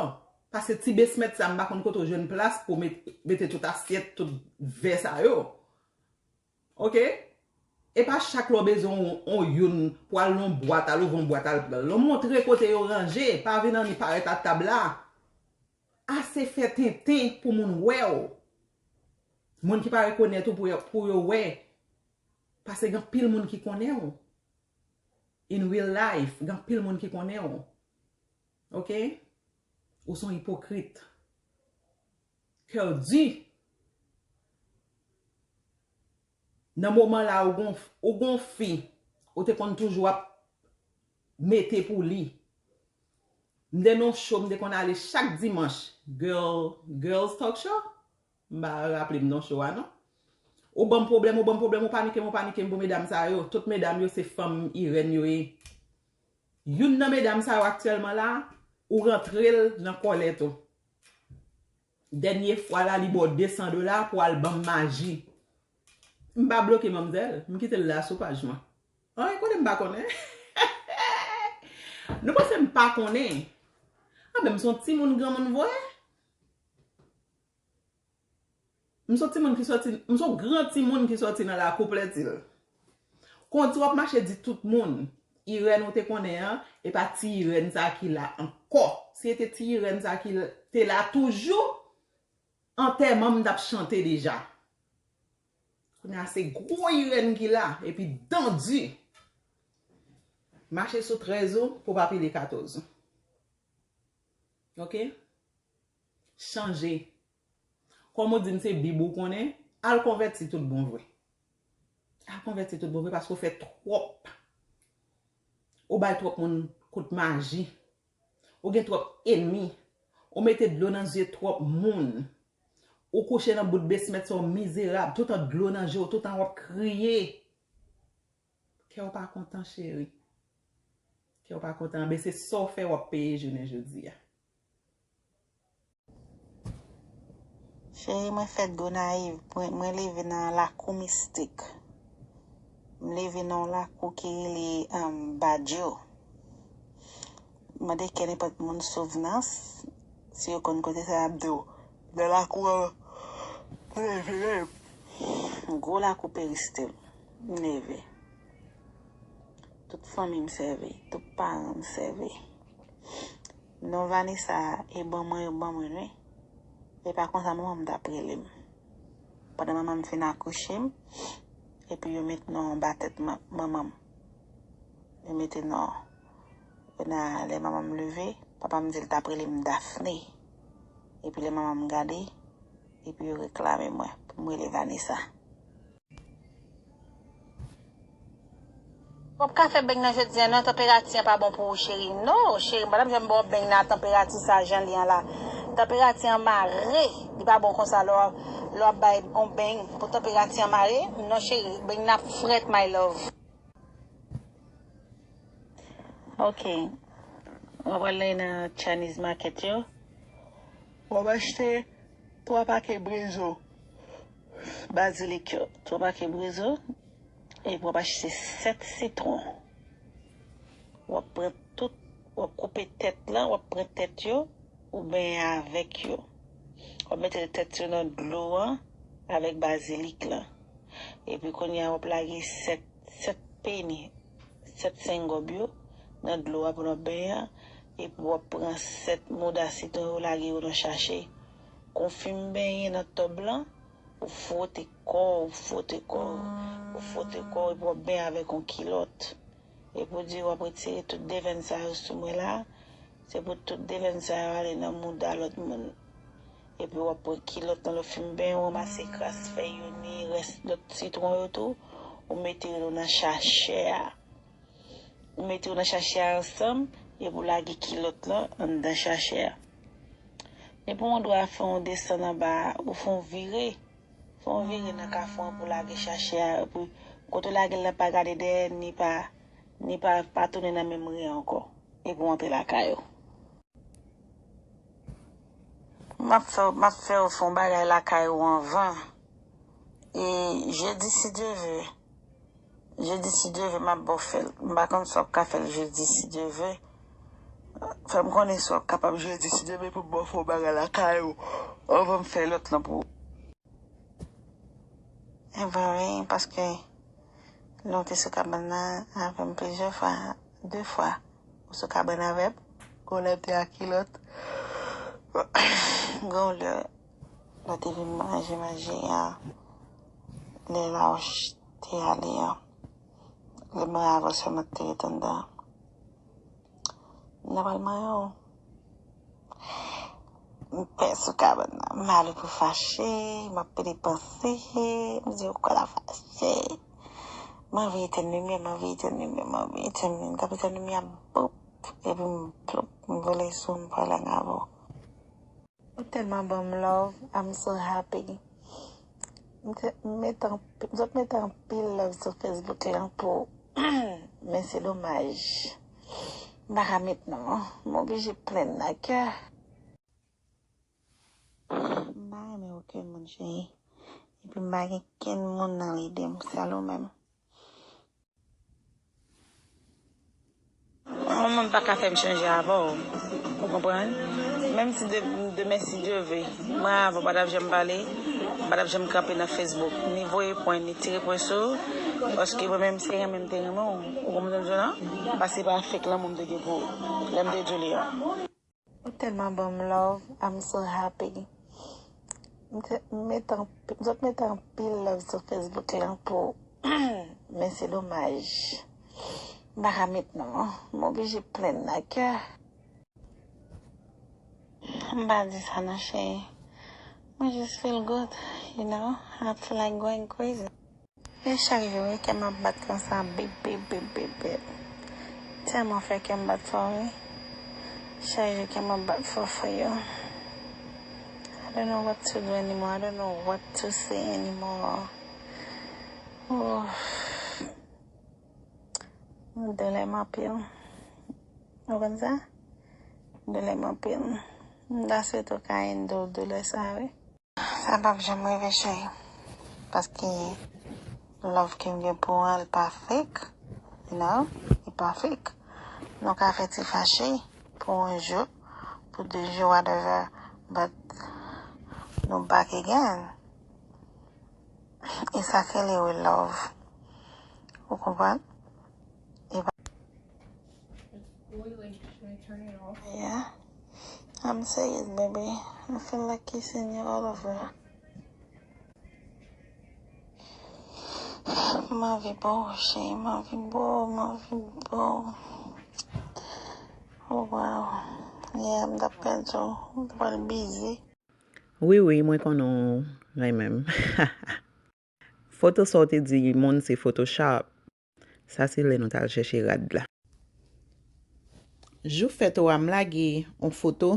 Paske ti besmèt sa, m pa konn kote w jwenn plas pou met-, mete tout asyèt, tout vè sa yo. Oke? E pa chak lè w bezwen on, on youn pou al nan yon bwat, al ouvri yon bwat, al pran l. Non, montre kote yo ranje, pa vin annik parèt a tab la. Ase fè tenten pou moun wè w. Moun ki pa rekonèt ou pou yo, pou yo wè. Paske gen anpil moun ki konnen w. In real life, gen anpil moun ki konnen w. Ok? Ou se yon ipokrit. Kè w di. Nan moman la, ou gon, ou gon fi, ou te konn toujou ap mete pou li. M te nan show, m te konn ale chak dimanch. Girl, Girls Talk Show? M pa raple m non show a non. Ou ban m pwoblèm, ou ban m pwoblèm, ou panike m, ou panike m pou medam sa yo. Tout medam yo se fanm Irène yo ye. Youn nan medam sa yo aktyèlman la, ou rantre l nan kòlèt ou. Dènye fwa la, li ba w de san dola pou al ban m maji. M pa bloke manmzèl, m kite l la sou paj mwen. Anyen konnen m pa konnen. Nou panse m pa konnen? Anben, m se yon timoun granmoun vre. M se yon timoun ki sòti, m se yon gran timoun ki sòti nan lakou Plètil. Kondi w ap mache di tout moun, Irène ou te konnen an, e pa ti Irène sa ki la ankò. Si e te ti Irène sa ki te la toujou, antèman m t ap chante deja. Kounye a se gwo Irène ki la, epi dan di. Mache sou trèz ou pou w pa pile katòz ou. Ok? Chanje. Kòm ou di m se Bib ou konnen, al konvèti tout bon vre. Al konvèti tout bon vre paske ou fè twòp. Ou bay twòp moun kout maji. Ou gen twòp enmi. Ou mete dlo nan zye twòp moun. Ou kouche nan bout besmèt sa w mizerab, toutan dlo nan je w, toutan w ap kriye. Kè w pa kontan, cheri. Kè w pa kontan, anben se sa w fè w ap peye jounen jodi a. Cheri, mwen fèt Gonayiv. Mwen, mwen leve nan lakou mistik. M leve nan yon lakou ki rele, um, Badjo. Mande kenenpòt moun Souvnans, si yo konn kote sa, y ap di w. Nan lakou an, m leve, gwo lakou Peristil. M leve. Tout fanmi m sèvi, tout paran m sèvi. Non Vanessa, e ban mwen yo ban mwen, wi. E pa konsa manman m t ap rele m. Pandan manman m fin akouche m, epi yo met non anba tèt ma-, manman m. Yo mete non. Kounye a, lè manman m leve, papa m di l t ap rele m Daphné. Epi lè manman m gade, epi yo reklame mwen pou m rele Vanessa. W ap ka fè beny nan jodi a non, tanperati an pa bon pou ou cheri. No, cheri, m pa t ap janm ba w beny nan tanperati sa jan li an la. Tanperati an mare, li pa bon konsa lè w ap, lè w ap bay yon beny pou tanperati an mare. Non cheri, beny nan ap frèt my love. Ok. W ap al nan Chinese market yo. W ap achte twa pake brezo bazilik yo. Twa pake brezo. Epi w ap achte sèt sitwon. W ap pran tout, w ap koupe tèt lan, w ap pran tèt yo, ou benyen avèk yo. W ap mete tèt yo nan dlo an avèk bazilik lan. Epi kounye a w ap lage sèt, sèt peni, sèt sengòb yo nan dlo a pandan w ap benyen an. Epi w ap pran sèt mouda sitwon yo, lage yo nan chache. Kon fim benyen nan tòb lan, ou fwote kò w, ou fwote kò w, ou fwote kò w, epi w ap benyen avèk yon kilòt. Epi w di w ap retire tout devèn sa yo sou mwen la, se pou tout devèn sa yo ale nan mouda lòt moun. Epi w ap pran kilòt lan, lè w fin benyen, w ranmase kras fèy yo, ni rès lòt sitwon yo tou, ou mete yo nan chachè a. Ou mete yo nan chachè a ansanm, epi w lage kilòt lan anndan chachè a. Epi w gen dwa fè yon desann anba a, ou fè yon vire. Fè yon vire nan kafou an pou lage chachè a, epi kote w lage l la pa gade dèyè, ni pa, ni pa, pa tounen nan menm ri an ankò. Epi w antre lakay ou. M ap fè, m ap fè w fè yon bagay lakay ou anvan. E jedi, si Dye vle. Jedi, si Dye vle, m ap ba w fè l. M pa konn si w ap ka fè l jedi, si Dye vle. Fè m konnen si w ap kapab jedi, si Dye vle, pou m ba w fè yon bagay lakay ou. Anvan m fè lòt lan pou ou. Ebyen wi, paske lè w te sou kabann nan avè m plizyè fwa, de fwa, ou sou kabann avè m, gon lè m te ak kilòt, Gen yon lè, lè te vin manje manje a, lè la w te ale a, lè mwen avè w sèlman te ret anndan. M ta pral manyen w. M pè sou kabann nan. M ale pou fache, m ap pede panse, m di ou kwè la fache. M anvi etèn limyè, m anvi etèn limyè, m anvi etèn limyè. M t ap etèn limyè a, boup, epi m ploup, m vole sou, m pral avè w. Ou tèlman ban m love, I'm so happy. M te, m met anpi-, m sot met anpil love sou Facebook lan pou ou. Men se domaj. M pa ka met non. M oblije plenn nan kè. M pa renmen okenn moun, cheri. Epi m pa gen kenn moun nan lide m, sèl ou menm. Yon moun pa ka fè m chanje avè w. Ou konprann? Menm si de, demen, si Dye ve, mwen avè w pa t ap janm pale, pa t ap janm kanpe nan Facebook, ni voye pwen, ni tire pwen sou ou, paske mwen menm se renmen m te renmen w. Ou konprann sa m di w lan? Paske se pa fake lanmou m te gen pou ou, lè m te di w li an. Ou tèlman ban m love, I'm so happy. M te, m met anpi-, m sot met anpil love sou Facebook lan pou ou. Men se domaj. M pa ka met non. M oblije plenn nan kè. M pa di sa non, cheri. Mwen just feel good, you know? I feel like going crazy. E chak jou, wi, kè m ap bat konsa, bip, bip, bip, bip, bip. Tèlman fè kè m bat fò, wi. Chak jou kè m ap bat fò for you. I don't know what to do anymore. I don't know what to say anymore. Oh. Doulè m anpil. Ou konn sa? Doulè m anpil. M ta swete w ka endure doulè sa, wi. Sa p ap janm rive, cheri. Paske love ke m gen pou ou an, li pa fake. You know? Li pa fake. Nou ka fè ti fache pou yon jou, pou de jou, whatever. But nou back again. E sa k rele real love. Ou konprann? E pa. Yeah. I'm serious, baby. I feel like kissing you all over. M anvi bo, cheri, m anvi bo, m anvi bo. Oh, wow. Yeah, m t ap pèdi w. M t ap pral bize. Wi, wi, mwen konnen w renmen m. Foto sa w te di moun se Photoshop. Sa se lè nou t al chèche rad la. Jou fèt ou a, m lage yon foto.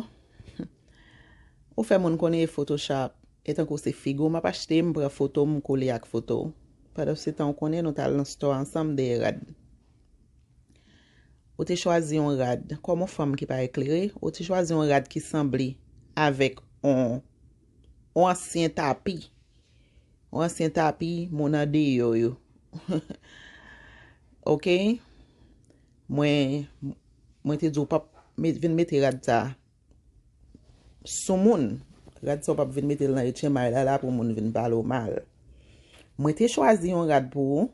Ou fè moun konnen e Photoshop. E tankou se figi w m ap achte, m pran foto, m kole ak foto w. Pandan se tan ou konnen nou t al nan store ansanm dèyè rad. Ou te chwazi yon rad, kòm yon fanm ki pa eklere, ou te chwazi yon rad ki sanble avèk yon, yon ansyen tapi. Yon ansyen tapi, moun andeyò yo. Ok? Mwen, mwen te di w p ap met-, vin mete rad sa sou moun. Rad sa w p ap vin mete l nan etchenmay la, la pou moun vin pale w mal. Mwen te chwazi yon rad pou ou.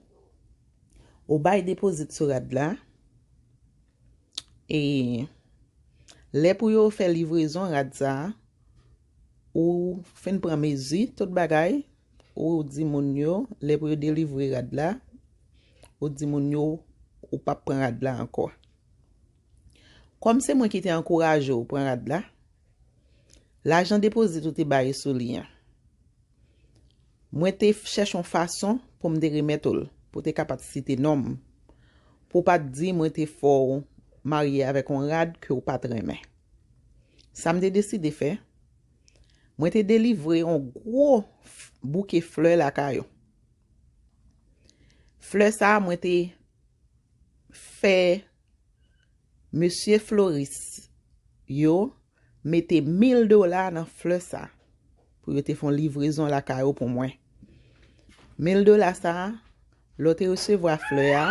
Ou bay depozit sou rad la. E lè pou yo fè livrezon rad sa, ou fin pran mezi, tout bagay, ou di moun yo, lè pou yo delivre rad la, ou di moun yo, ou p ap pran rad la ankò. Kòm se mwen ki te ankouraje w pran rad la, lajan depozit ou te bay sou li an, mwen te chèche yon fason pou m te remèt ou l, pou w te ka pa t site non m, pou w pa t di mwen te fè w marye avèk yon rad ke w pa t renmen. Sa m te deside fè, mwen te delivre yon gwo f-, bouke flè lakay ou. Flè sa a, mwen te fè mesye floris yo mete mil dola nan flè sa pou yo te fè yon livrezon lakay ou pou mwen. Mil dola sa, lè w te resevwa flè a,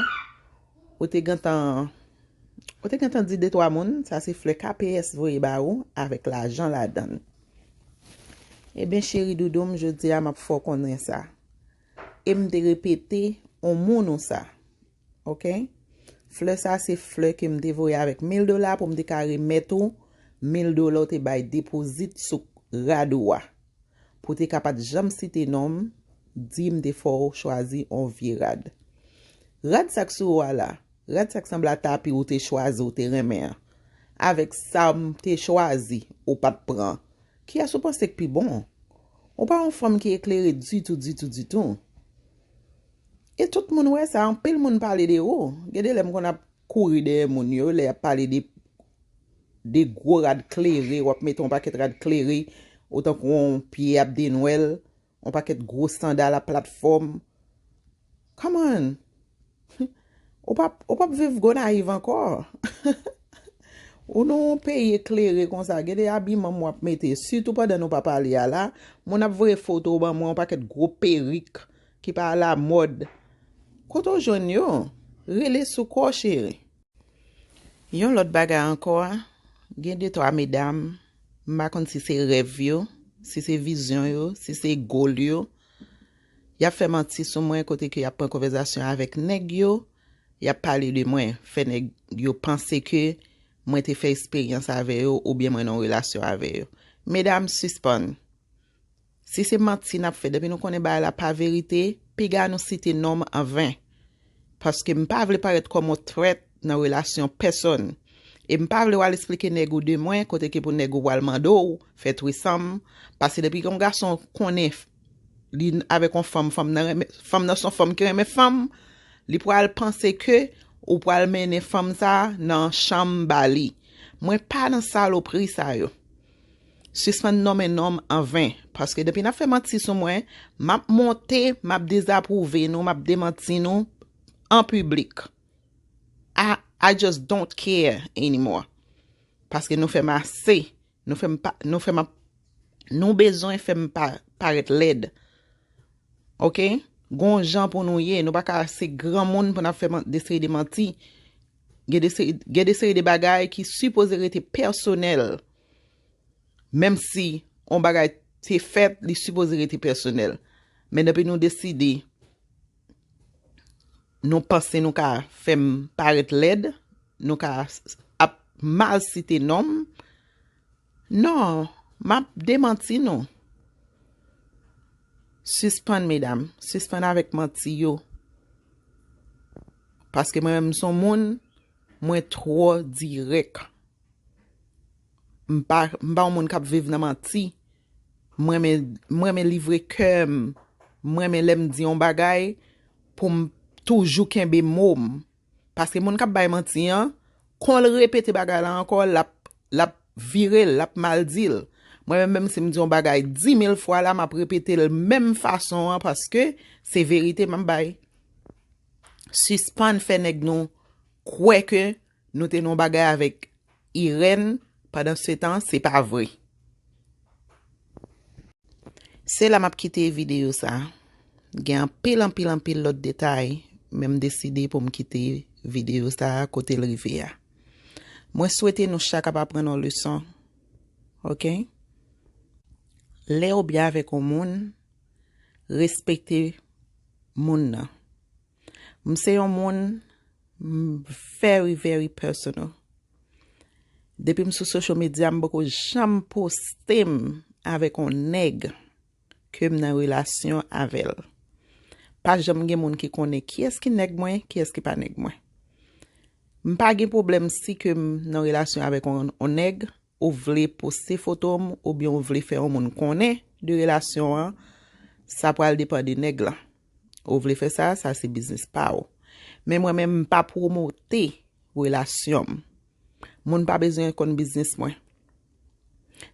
ou te gentan, ou te gentan di de twa moun, sa se flè K P S voye ba ou avèk lajan ladan l. Ebyen, cheri doudou m, jodi a m ap fè w konnen sa. E m te repete yon moun ou sa. Ok? Flè sa se flè ke m te voye avèk mil dola pou m te ka remèt ou Mil dola w te bay depozit sou rad ou a. Pou w te ka pa t janm site non m, di m te fè w chwazi on vye rad. Rad sa k sou ou a la, rad sa k sanble a tapi ou te chwazi, ou te renmen an, avèk sa m te chwazi, ou pa t pran. Kiyès ou panse k pi bon? Ou pa yon fanm ki eklere ditou, ditou, ditou. E tout moun wè sa, anpil moun pale de ou. Gen de lè m konn ap kouri dèyè moun yo, lè y ap pale de, de gwo rad klere, w ap mete yon pakèt rad klere, otankou yon pye ap denwèl, yon pakèt gwo sandal a platfòm. Come on! Ou p ap, ou p ap viv Gonayiv ankò. Ou nan yon peyi eklere konsa, gen de abiman w ap mete, sitou pandan nou pa pale a la, moun ap voye foto w ban mwen, yon pakèt gwo perik ki pa alamòd. Kote w jwenn yo? Rele sou kò w, cheri. Yon lòt bagay ankò, gen de twa medam, m pa konn si se rèv yo, si se vizyon yo, si se goal yo, y ap fè manti sou mwen kote ke y ap pran konvèsasyon avèk nèg yo, y ap pale de mwen, fè nèg yo panse ke mwen te fè eksperyans avè yo oubyen mwen nan relasyon avè yo. Medam, sispann. Si se manti n ap fè, depi nou konnen bagay la pa verite, piga nou site non m an ven. Paske m pa vle parèt kòm yon trèt nan relasyon pèsonn. E m pa vle w al esplike nèg ou de mwen, kote ke pou nèg ou pral mande w fè trisòm. Paske depi yon gason konnen f-, li n-, avèk yon fanm, fanm nan renmen, fanm nan se yon fanm ki renmen fanm, li pral panse ke ou pral mennen fanm sa nan chanm ba li. Mwen pa nan salopri sa yo. Sispann nonmen non m an ven, paske depi n ap fè manti sou mwen, m ap monte, m ap dezapwouve nou, m ap demanti nou an piblik. I, I just don't care anymore. Paske nou fè m ase. Nou fè m pa, nou fè m ap, nou bezwen fè m pa, parèt lèd. Oke? Gon jan pou nou ye. Nou pa ka se granmoun pou n ap fè man-, de seri de manti. Gen de seri, gen de seri de bagay ki sipoze rete pèsonèl. Menm si on bagay te fèt, li sipoze rete pèsonèl. Men depi nou deside, nou panse nou ka fè m parèt lèd, nou ka s-, ap mal site non m. Non, m ap demanti nou. Sispann, medam, sispann avèk manti yo. Paske mwen menm, m se yon moun, mwen twò dirèk. M pa, m pa yon moun k ap viv nan manti. Mwen renmen, mwen renmen livre kè m. Mwen renmen lè m di yon bagay pou m toujou kenbe mo m. Paske moun k ap bay manti an, kon l repete bagay la ankò, l ap, l ap vire l, l ap mal di l. Mwen menm, menm si m di yon bagay dimil fwa la, m ap repete l menm fason an paske se verite m ap bay. Sispann fè nèg nou kwè ke nou te nan yon bagay avèk Irène, pandan se tan, se pa vre. Se la m ap kite videyo sa. Gen anpil, anpil, anpil lòt detay, men m deside pou m kite videyo sa kote l rive a. Mwen swete nou chak ap aprann yon leson. Oke? Lè w byen avèk yon moun, respekte moun nan. M se yon moun, m very, very personal. Depi m sou social media, m poko janm poste m avèk yon nèg ke m nan relasyon avè l. Pa janm gen moun ki konnen kiyès ki nèg mwen, kiyès ki pa nèg mwen. M pa gen pwoblèm si ke m nan relasyon avèk yon, yon nèg, ou vle poste foto m, oubyen ou vle fè yon moun konnen de relasyon an, sa pral depann de nèg lan. Ou vle fè sa, sa se biznis pa w. Men mwen menm, m pa pwomote relasyon m. Moun pa bezwen konn biznis mwen.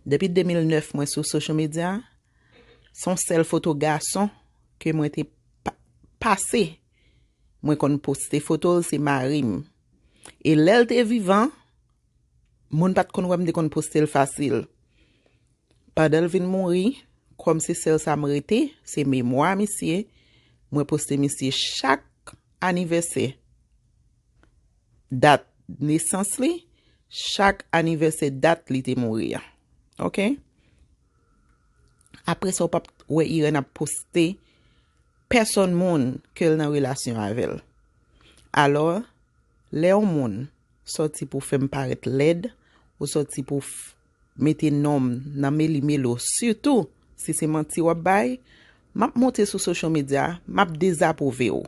Depi de mil nèf mwen sou social media, se yon sèl foto gason ke mwen te pa-, pase. Mwen konn poste foto l, se mari m. E lè l te vivan, moun pa t konn wè m te konn poste l fasil. Pandan l vin mouri, kòm se sèl sa m rete, se memwa misye, mwen poste misye chak anivèsè. Dat nesans li, chak anivèsè dat li te mouri a. Oke? Apre sa, w p ap wè Irène ap poste pèsonn moun ke l nan relasyon avè l. Alò, lè yon moun sòti pou fè m parèt lèd, ou sòti pou mete non m nan meli melo, sitou si se manti w ap bay, m ap monte sou social media, m ap dezapwouve w.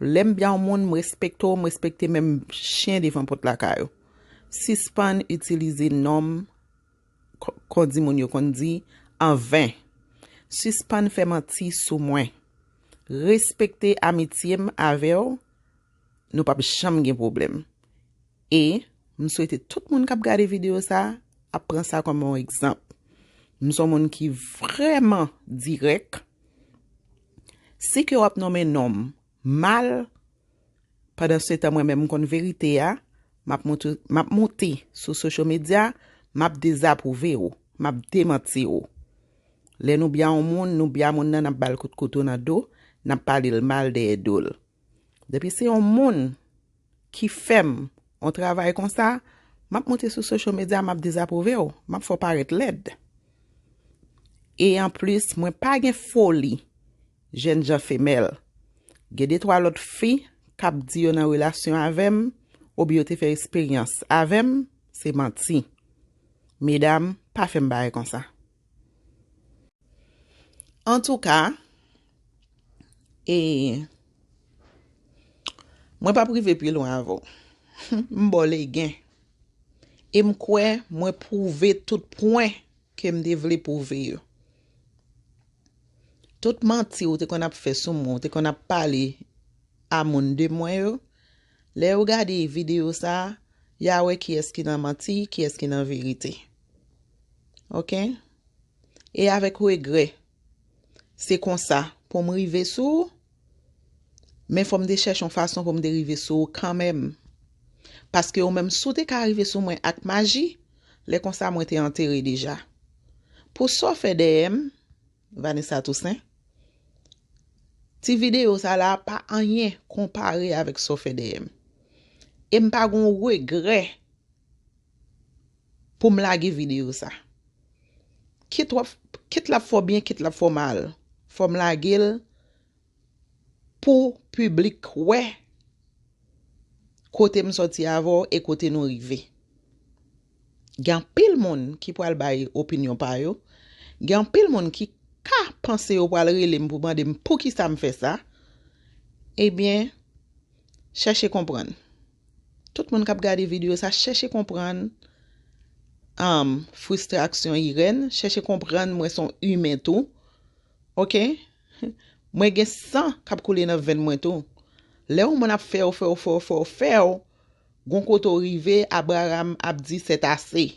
Lè m byen yon moun, m respekte w, m respekte menm chen devan pòt lakay ou. Sispann itilize non m, kon di moun yo konn di, an ven. Sispann fè manti sou mwen. Respekte amitye m avè w, nou p ap janm gen pwoblèm. E m swete tout moun k ap gade videyo sa a ap pran sa kòm yon egzanp. M se yon moun ki vrèman dirèk. Si ke w ap nonmen non m mal, pandan se tan mwen menm m konn verite a, m ap monte, m ap monte sou social media, m ap dezapwouve w, m ap demanti w. Lè nou byen yon moun, nou byen moun nan, n ap ba l kout kouto nan do, n ap pale l mal dèyè do l. Depi se yon moun ki fè m yon travay konsa, m ap monte sou social media, m ap dezapwouve w, m ap fè w parèt lèd. E anplis, mwen pa gen foli jènjan femèl. Gen de twa lòt fi k ap di yo nan relasyon avè m, oubyen yo te fè eksperyans avè m, se manti. Medam, pa fè m bagay konsa. Antouka, e, mwen p ap rive pi lwen avè w. M ba w legen. E m kwè mwen pwouve tout pwen ke m te vle pwouve yo. Tout manti ou te konn ap fè sou mwen, ou te konn ap pale a moun de mwen yo, lè yo gade videyo sa a, y a wè kiyès ki nan manti, kiyès ki nan verite. Oke? E avèk regrè, se konsa pou m rive sou ou, men fò m te chèche yon fason pou m te rive sou ou kanmenm. Paske ou menm, si w te ka rive sou mwen ak maji, lè konsa mwen te antere deja. Pou sa w fè dèyè m, Vanessa Toussaint, ti videyo sa la pa anyen konpare avèk sa w fè dèyè m. E m pa gon regrè pou m lage videyo sa. Kit w ap, kit l ap fè w byen, kit l ap fè w mal, fò m lage l pou piblik wè kote m sòti avè w e kote nou rive. Gen anpil moun ki pral bay opinyon pa yo. Gen anpil moun ki ka panse yo pral rele m pou mande m poukisa m fè sa. Ebyen, chèche konprann. Tout moun k ap gade videyo sa, chèche konprann, um, fristrasyon Irène, chèche konprann mwen se yon imen tou. Oke? Mwen gen san k ap koule nan venn mwen tou. Lè yon moun ap fè w, fè w, fè w, fè w, fè w, gon kote w rive, Abraham ap di, c'est assez.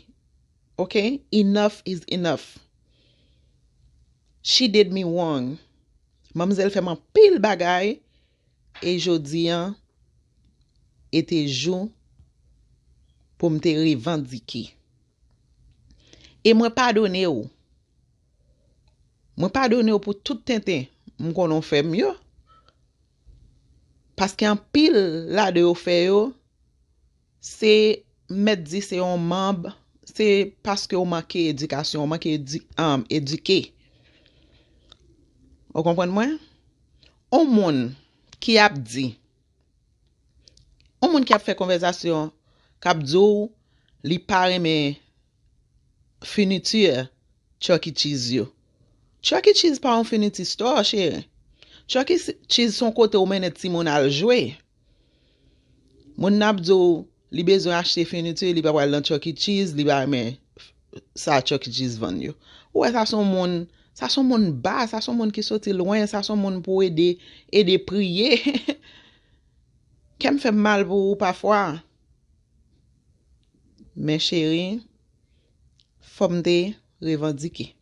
Oke? Enough is enough. She did me wrong. Manmzèl fè m anpil bagay, e jodi an, e te jou pou m te revandike. E mwen padone w. Mwen padone w pou tout tenten m konnen w fè m yo. Paske anpil ladan yo fè yo, se mèt di se yon manb, se paske w manke edikasyon, w manke edi-, um, edike. Ou konprann mwen? On moun ki ap di, on moun ki ap fè konvèsasyon, k ap di w li pa renmen finiti Chuck E. Cheese yo. Chuck E. Cheese pa yon finiti store, cheri. Chuck E. Cheese se yon kote ou mennen timoun al jwe. Moun nan ap di w li bezwen achte finiti, li pa pral nan Chuck E. Cheese, li pa renmen sa Chuck E. Cheese vann yo. Ou wè sa se yon moun, sa se yon moun ba, sa se yon moun ki soti lwen, sa se yon moun pou ede, ede priye. Kè m fè m mal pou ou pafwa. Men cheri, fò m te revandike.